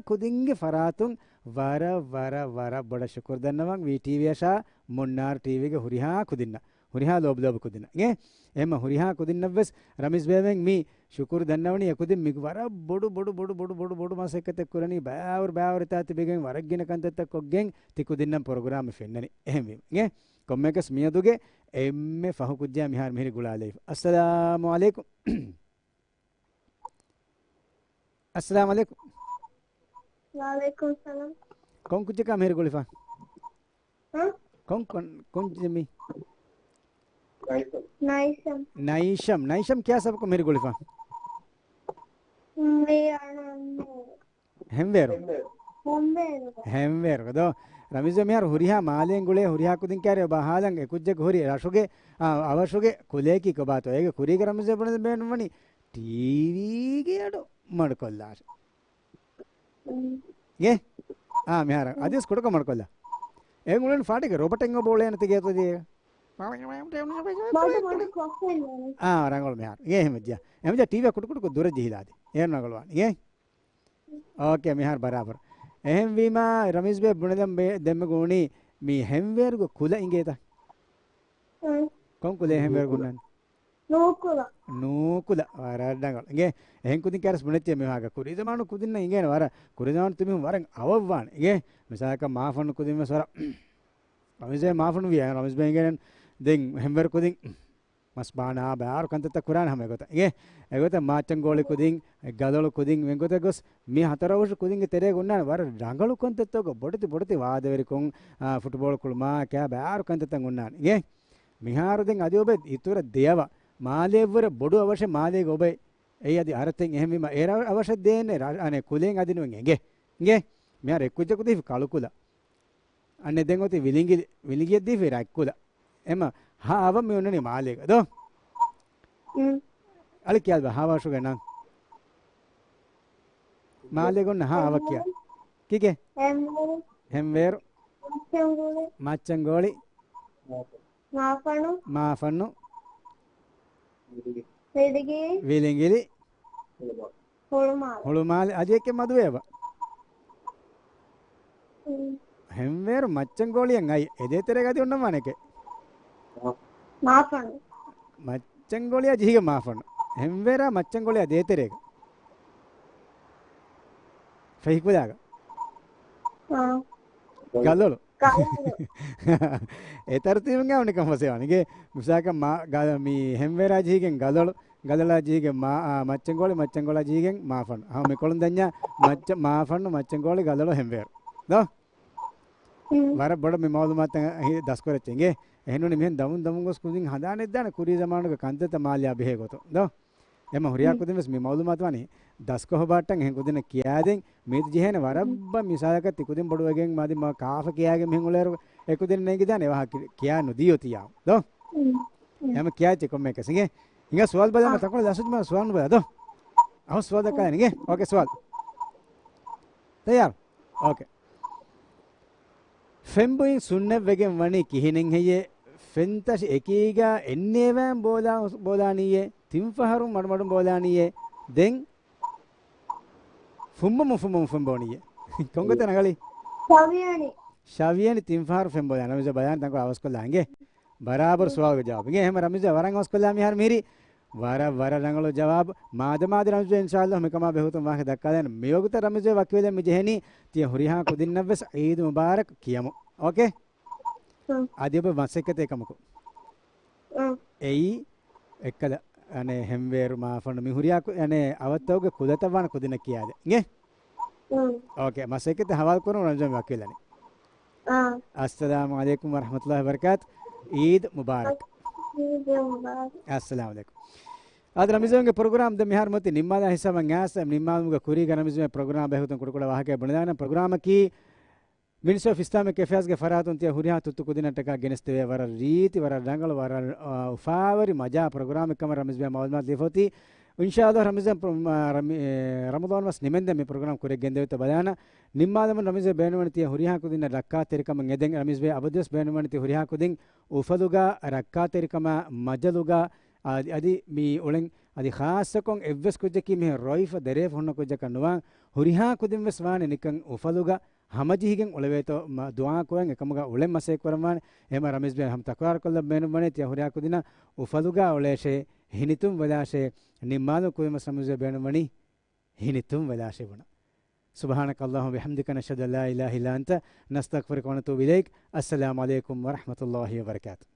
ކުދިންގެ ފަރާތުން ވަރަށް، ވަރަށް، ވަރަށް ބޮޑަށް ޝުކުރު ދަންނަވަން ވީ ޓީވީއަށާ މުންނާރު ޓީވީގެ ހުރިހާ ކުދިންނަށް. ހުރިހާ ލޯބި ލޯބި ކުދިންނަށް. އެ، އެހެންމަ ހުރިހާ ކުދިންނަށްވެސް ރަމީޒް ބޭވެން މި ޝުކުރު ދަންނަވަނީ އެކުދިން މި ވަރަށް ބޮޑު، ބޮޑު، ބޮޑު، ބޮޑު، ބޮޑު، ބޮޑު މަސައްކަތެއް ކުރަނީ ބައިވަރު، ބައިވަރު ތާ ތިބިގެން ވަރަށް ގިނަ ކަންތައްތައް ކޮށްގެން ތި ކުދިންނަށް ޕްރޮގްރާމް ފެންނަނީ. އެހެންވީމަ. އެ، ކޮންމެއަކަސް މިއަދުގެ އެންމެ ފަހު ކުއްޖާ މިހާރު މިހިރި ގުޅާލައިފަ. އައްސަލާމު ޢަލައިކުމް. އައްސަލާމު ޢަލައިކުމް. ވަޢަލައިކުމް ސަލާމް. ކޮން ކުއްޖަކާ މިހިރި ގުޅިފަ؟ ހަ؟ ކޮން، ކޮން، ކޮން ކުއްޖެއް މީ؟ ނައިޝަމް. ނައިޝަމް. ނައިޝަމް ކިޔާ ސަބަކު މިހިރި ގުޅިފަ؟ މި އަންނަ ހެންވޭރު. ހެންވޭރު. ހެންވޭރު ދޯ. ރަމީޒް މިހާރު ހުރިހާ މާލޭން ގުޅޭ ހުރިހާ ކުދިން ކާރި ބަހާލަން އެ ކުއްޖަކު ހުރި ރަށުގެ، އާ، އަވަށުގެ ކުލަޔަކީ ކޮބާތޯ؟ އޭގެ ކުރީގެ ރަމީޒް ބުނެ ބޭނުންވަނީ ޓީވީގެ އަޑު މަޑުކޮށްލާށެ. އޭ؟ އާ، މިހާރަށް. އަދިވެސް ކުޑަކޮށް މަޑުކޮށްލާ. އެ އުޅެން ފާޓިގެ ރޮބަޓެއް އޮބޯ އުޅޭނެ ތިގޭތޯ ދިޔަ. އާ، ރަނގަޅު މިހާރު. އޭ، އެހެމެއްޖާ. އެހެމެއްޖާ ޓީވީއަށް ކުޑަކުޑަކޮށް ދުރަށް ޖެހިލާދި. އޭރު ރަނގަޅުވާނެ. އޭ؟ އޯކޭ، މިހާރު ބަރާބަރު. އެހެންވީމާ، ރަމީޒް ބޭ ބުނެލަން ބޭ، ދެންމެ ގުޅުނީ މި ހެންވޭރުގެ ކުލަ އިނގޭތަ؟ ކޮން ކުލައެއް ހެންވޭރު ގުންނާނެ؟ ނޫކުލަ. ނޫކުލަ. ވަރަށް ރަނގަޅު. އިނގޭ، އެހެން ކުދިން ކާރިސް ބުނެއްޖެ މި ވާހަކަ. ކުރީ ޒަމާނު ކުދިންނަށް އިނގޭނެ ވަރަށް. ކުރީ ޒަމާނު ތިމީހުން ވަރަށް އަވަށްވާނެ. އިނގޭ، މިސާލަކަށް މާފަންނު ކުދިން ވެސް ވަރަށް. ރަމީޒް ބޭ މާފަންނު ވިޔަ. ރަމީޒް ބޭ އިނގޭނެ ދެން ހެންވޭރު ކުދިން މަސް ބާނާ ބާރު ކަންތައްތައް ކުރާނެ ހަމަ އެގޮތަށް. އިނގޭ، އެގޮތަށް މާއްޗަންގޯޅި ކުދިން، ގަލޮޅު ކުދިން، މިގޮތަށް ގޮސް މި ހަތަރު އަވަށު ކުދިންގެ ތެރޭގަ އޮންނާނެ ވަރަށް ރަނގަޅު ކަންތައްތަކުގަ ބޮޑެތި ބޮޑެތި ވާދަވެރިކޮށް، އާ، ފުޓްބޯޅަ ކުޅުމާ ކާ ބާރު ކަންތައްތައް އޮންނާނެ. އިނގޭ؟ މިހާރު ދެން އަދި އޮބެ އިތުރަށް ދެއަވަށް މާލޭއަށްވުރެ ބޮޑު އަވަށެއް މާލޭގަ އޮބެ. އެއީ އަދި އަރަތެއް އެހެންވީމަ އޭރަށް އަވަށެއް ދޭނެ ރަ-، އަނެއް ކުލައެއް އަދި ނުވެން އެނގޭ. އިނގޭ؟ މިހާރު އެއްކުއްޖަކު ދީފި ކަޅުކުލަ. އަނެއް ދެން އޮތީ ވިލިނގި، ވިލިނގިއަށް ދީފި ރަތްކުލަ. އެމަ ހަ އަވަށް މި އޮންނަނީ މާލޭގަ ދޯ؟ އަޅި ކިޔާލަބަ ހާވާށުގެ ނަން. މާލޭގަ އޮންނަ ހާ އަވަށް ކިޔާ. ކީކޭ؟ ހެންވޭރު. ހެންވޭރު. މައްޗަންގޮޅި. މައްޗަންގޮޅި. މާފަންނު. މާފަންނު. ވިލިނގި. ވިލިނގިލި. ހުޅުމާލެ. ހުޅުމާލެ. އަދި އެކެއް މަދުވޭބަ. ހެންވޭރު މައްޗަންގޮޅިއަށް އައި އެ ދޭތެރޭގަ އަދި އޮންނަ ވާނެކެ. މާފަންނު. މައްޗަންގޮޅިއާ ޖެހިގެން މާފަންނު. ހެންވޭރާ މައްޗަންގޮޅިއާ ދޭތެރޭގަ. ފެހިކުލާގަ. ގަލޮޅު. ގަލޮޅު. އެ ތަރުތީބުން އައި އޮނިކަން ފަސޭވާނެ. އިނގޭ މިސާލަކަށް މާ، ގަ-، މީ ހެންވޭރާ ޖެހިގެން ގަލޮޅު. ގަލޮޅާ ޖެހިގެން މާ، އާ، މައްޗަންގޮޅި، މައްޗަންގޮޅާ ޖެހިގެން މާފަން. ހަމަ މިކޮޅުން ދަންޏާ މައްޗަ-، މާފަންނު، މައްޗަންގޮޅި، ގަލޮޅު، ހެންވޭރު. ދޯ؟ ވަރަށް ބޮޑަށް މި މައުލޫމާތު ދަސްކުރައްޗޭ. އިނގޭ އެހެންނޫނީ މިހެން ދަމުން ދަމުން ގޮސް ކުދިން ހަނދާނެއްދާނެ ކުރީ ޒަމާނުގެ ކަންތައްތައް މާލެއާ ބެހޭ ގޮތުން. ދޯ؟ އެމަ ހުރިހާ ކުދިން ވެސް މި މައުލޫމާތު ވަނީ ދަސްކޮށް ބާއްޓަން އެހެން ކުދިންނަށް ކިޔާދޭން. މީތި ޖެހޭނެ ވަރަށް ބަ މިސާލަކަށް ތި ކުދިން ބޮޑުވެގެން މަދި މަ ކާފަ ކިޔާގެން މިހެން އުޅޭއިރު އެ ކުދިން ނޭނގިދާނެ އެވާހަކަ ކިޔާ ނުދީ އޮތިއްޔާ. ދޯ؟ އެމަ ކިޔާ އެއްޗެއް ކޮންމެއަކަސް އިނގޭ. ހިނގާ ސުވާލު ބަލާމަ ތަކޮޅަ ލަސުޖްމާ ސުވާލު ނުބަލާ ދޯ. އަހު ސުވާލު ދައްކާލަން އިނގޭ. އޯކޭ ސުވާލު. ތައްޔާރު؟ އޯކޭ. ފެންބުއިން ސުންނަތްވެގެން ވަނީ ކިހިނެއް ހެއްޔޭ؟ ފެންތަށި އެކީގަ އެންނޭވާން ބޯލާ-، ބޯލާނީއޭ؟ ތިން ފަހަރު މަޑުމަޑުން ބޯލާނީއޭ؟ ދެން ފުނބަމުން ފުނބަމުން ފެންބޯނީއޭ؟ ކޮންގޮތެއް ނަގަޅީ؟ ޝަވިޔަނި. ޝަވިޔަނި ތިން ފަހަރު ފެންބޯލާ. ނަމިޒަ ބަޔާން ތަންކޮޅެއް އަވަސްކޮށްލާ އިނގޭ. ބަރާބަރު ސުވާލުގެ ޖަވާބު. އިނގޭ އެހެމަ ރަމިޒަ ވަރަށް އަވަސްކޮށްލާ މިހާރު މީރި. ވަރަށް، ވަރަށް ރަނގަޅު ޖަވާބު. މާދަމާ އަދި ރަމިޒު އިންޝާﷲ މިކަމާ ބެހޭގޮތުން ވާހަކަ ދައްކާލަން. މިވަގުތަށް ރަމިޒު ވަކިވެލަން މި ޖެހެނީ ތިޔަ ހުރިހާ ކުދިންނަށްވެސް ޢީދު މުބާރަކް ކިޔަމު. އޯކޭ؟ އަދި އޮބެ މަސައްކަތެއް ކަމަކު. އެއީ އެއްކަލަ، އަނެއް ހެންވޭރު މާފަންނު މި ހުރިހާ ކު-، އަނެއް އަވަށްތަކުގެ ކުލަތައް ވާނެ ކުދިންނަށް ކިޔާދޭ. އިނގޭ؟ އޯކޭ، މަސައްކަތެއް ހަވާލު ކުރަން ރަމިޒު ވަކިވެލަނީ. އައްސަލާމު ޢަލައިކުމް ވަރަޙްމަތުﷲި ވަބަރަކާތު. ޢީދު މުބާރަކް. ޢީދު މުބާރަކް. އައްސަލާމު ޢަލައިކުމް. އާދެ، ރަމިޒުގެ ޕްރޮގްރާމް ދެ މިހާރު މަތި ނިންމާލާ ހިސާބަށް އައިސް، ނިންމާލުމުގެ ކުރީގަ ރަމިޒުގެ ޕްރޮގްރާމް ބެހޭގޮތުން ކުޑަކުޑަ ވާހަކައެއް ބުނެލާނަން. ޕްރޮގްރާމަކީ މިނިސްޓްރީ އޮފް އިސްލާމިކް އެފެއާޒްގެ ފަރާތުން ތިޔަ ހުރިހާ ތުއްތު ކުދިންނަށްޓަކާ ގެނެސްދެވޭ ވަރަށް ރީތި، ވަރަށް ރަނގަޅު، ވަރަށް، އާ، އުފާވެރި މަޖާ ޕްރޮގްރާމެއް ކަމަށް ރަމިޒް ބޭ މައުލޫމާތު ދީފަ އޮތީ. އިންޝާﷲ ރަމިޒް ޕްރޮ-، މާ، ރަމި-، އެ، ރަމަޟާން މަސް ނިމެންދެން މި ޕްރޮގްރާމް ކުރިއަށް ގެންދެވޭތޯ ބަލާނަ. ނިންމާލަމުން ރަމިޒް ބޭ ބޭނުންވަނީ ތިޔަ ހުރިހާ ކުދިންނަށް ރައްކާތެރިކަމަށް އެދެން. ރަމިޒް ބޭ އަބަދުވެސް ބޭނުންވަނީ ތިޔަ ހުރިހާ ކުދިން އުފަލުގަ، ރައްކާތެރިކަމާ، މަޖަލުގަ، އަދި، އަދި މި އުޅެން އަދި ޚާއްޞަކޮށް އެއްވެސް ކުއްޖަކީ މިހެން ރޮއިފަ ދެރަވެފަ ހުންނަ ކުއްޖަކަށް ނުވާން. ހުރިހާ ކުދިން ވެސް ވާނެ ނިކަން އުފަލުގަ ހަމަޖެހިގެން އުޅެވޭތޯ މަ-، ދުޢާ ކުރަން އެކަމުގަ އުޅެން މަސައްކަތް ކުރަން ވާނެ. އެހެމަ ރަމިޒް ބޭ ހަމަ ތަކުރާރު ކޮށްލަން ބޭނުންވަނީ ތިޔަ ހުރިހާ ކުދިންނަށް އުފަލުގަ އުޅޭށޭ، ހިނިތުން ވެލާށޭ، ނިންމާލުން ކުރިން ވެސް ރަމިޒް ބޭ ބޭނުންވަނީ ހިނިތުން ވެލާށޭ ބުނަން. سبحانك اللهم وبحمدك، نشهد أن لا إله إلا أنت، نستغفرك ونتوب إليك. السلام عليكم ورحمة الله وبركاته.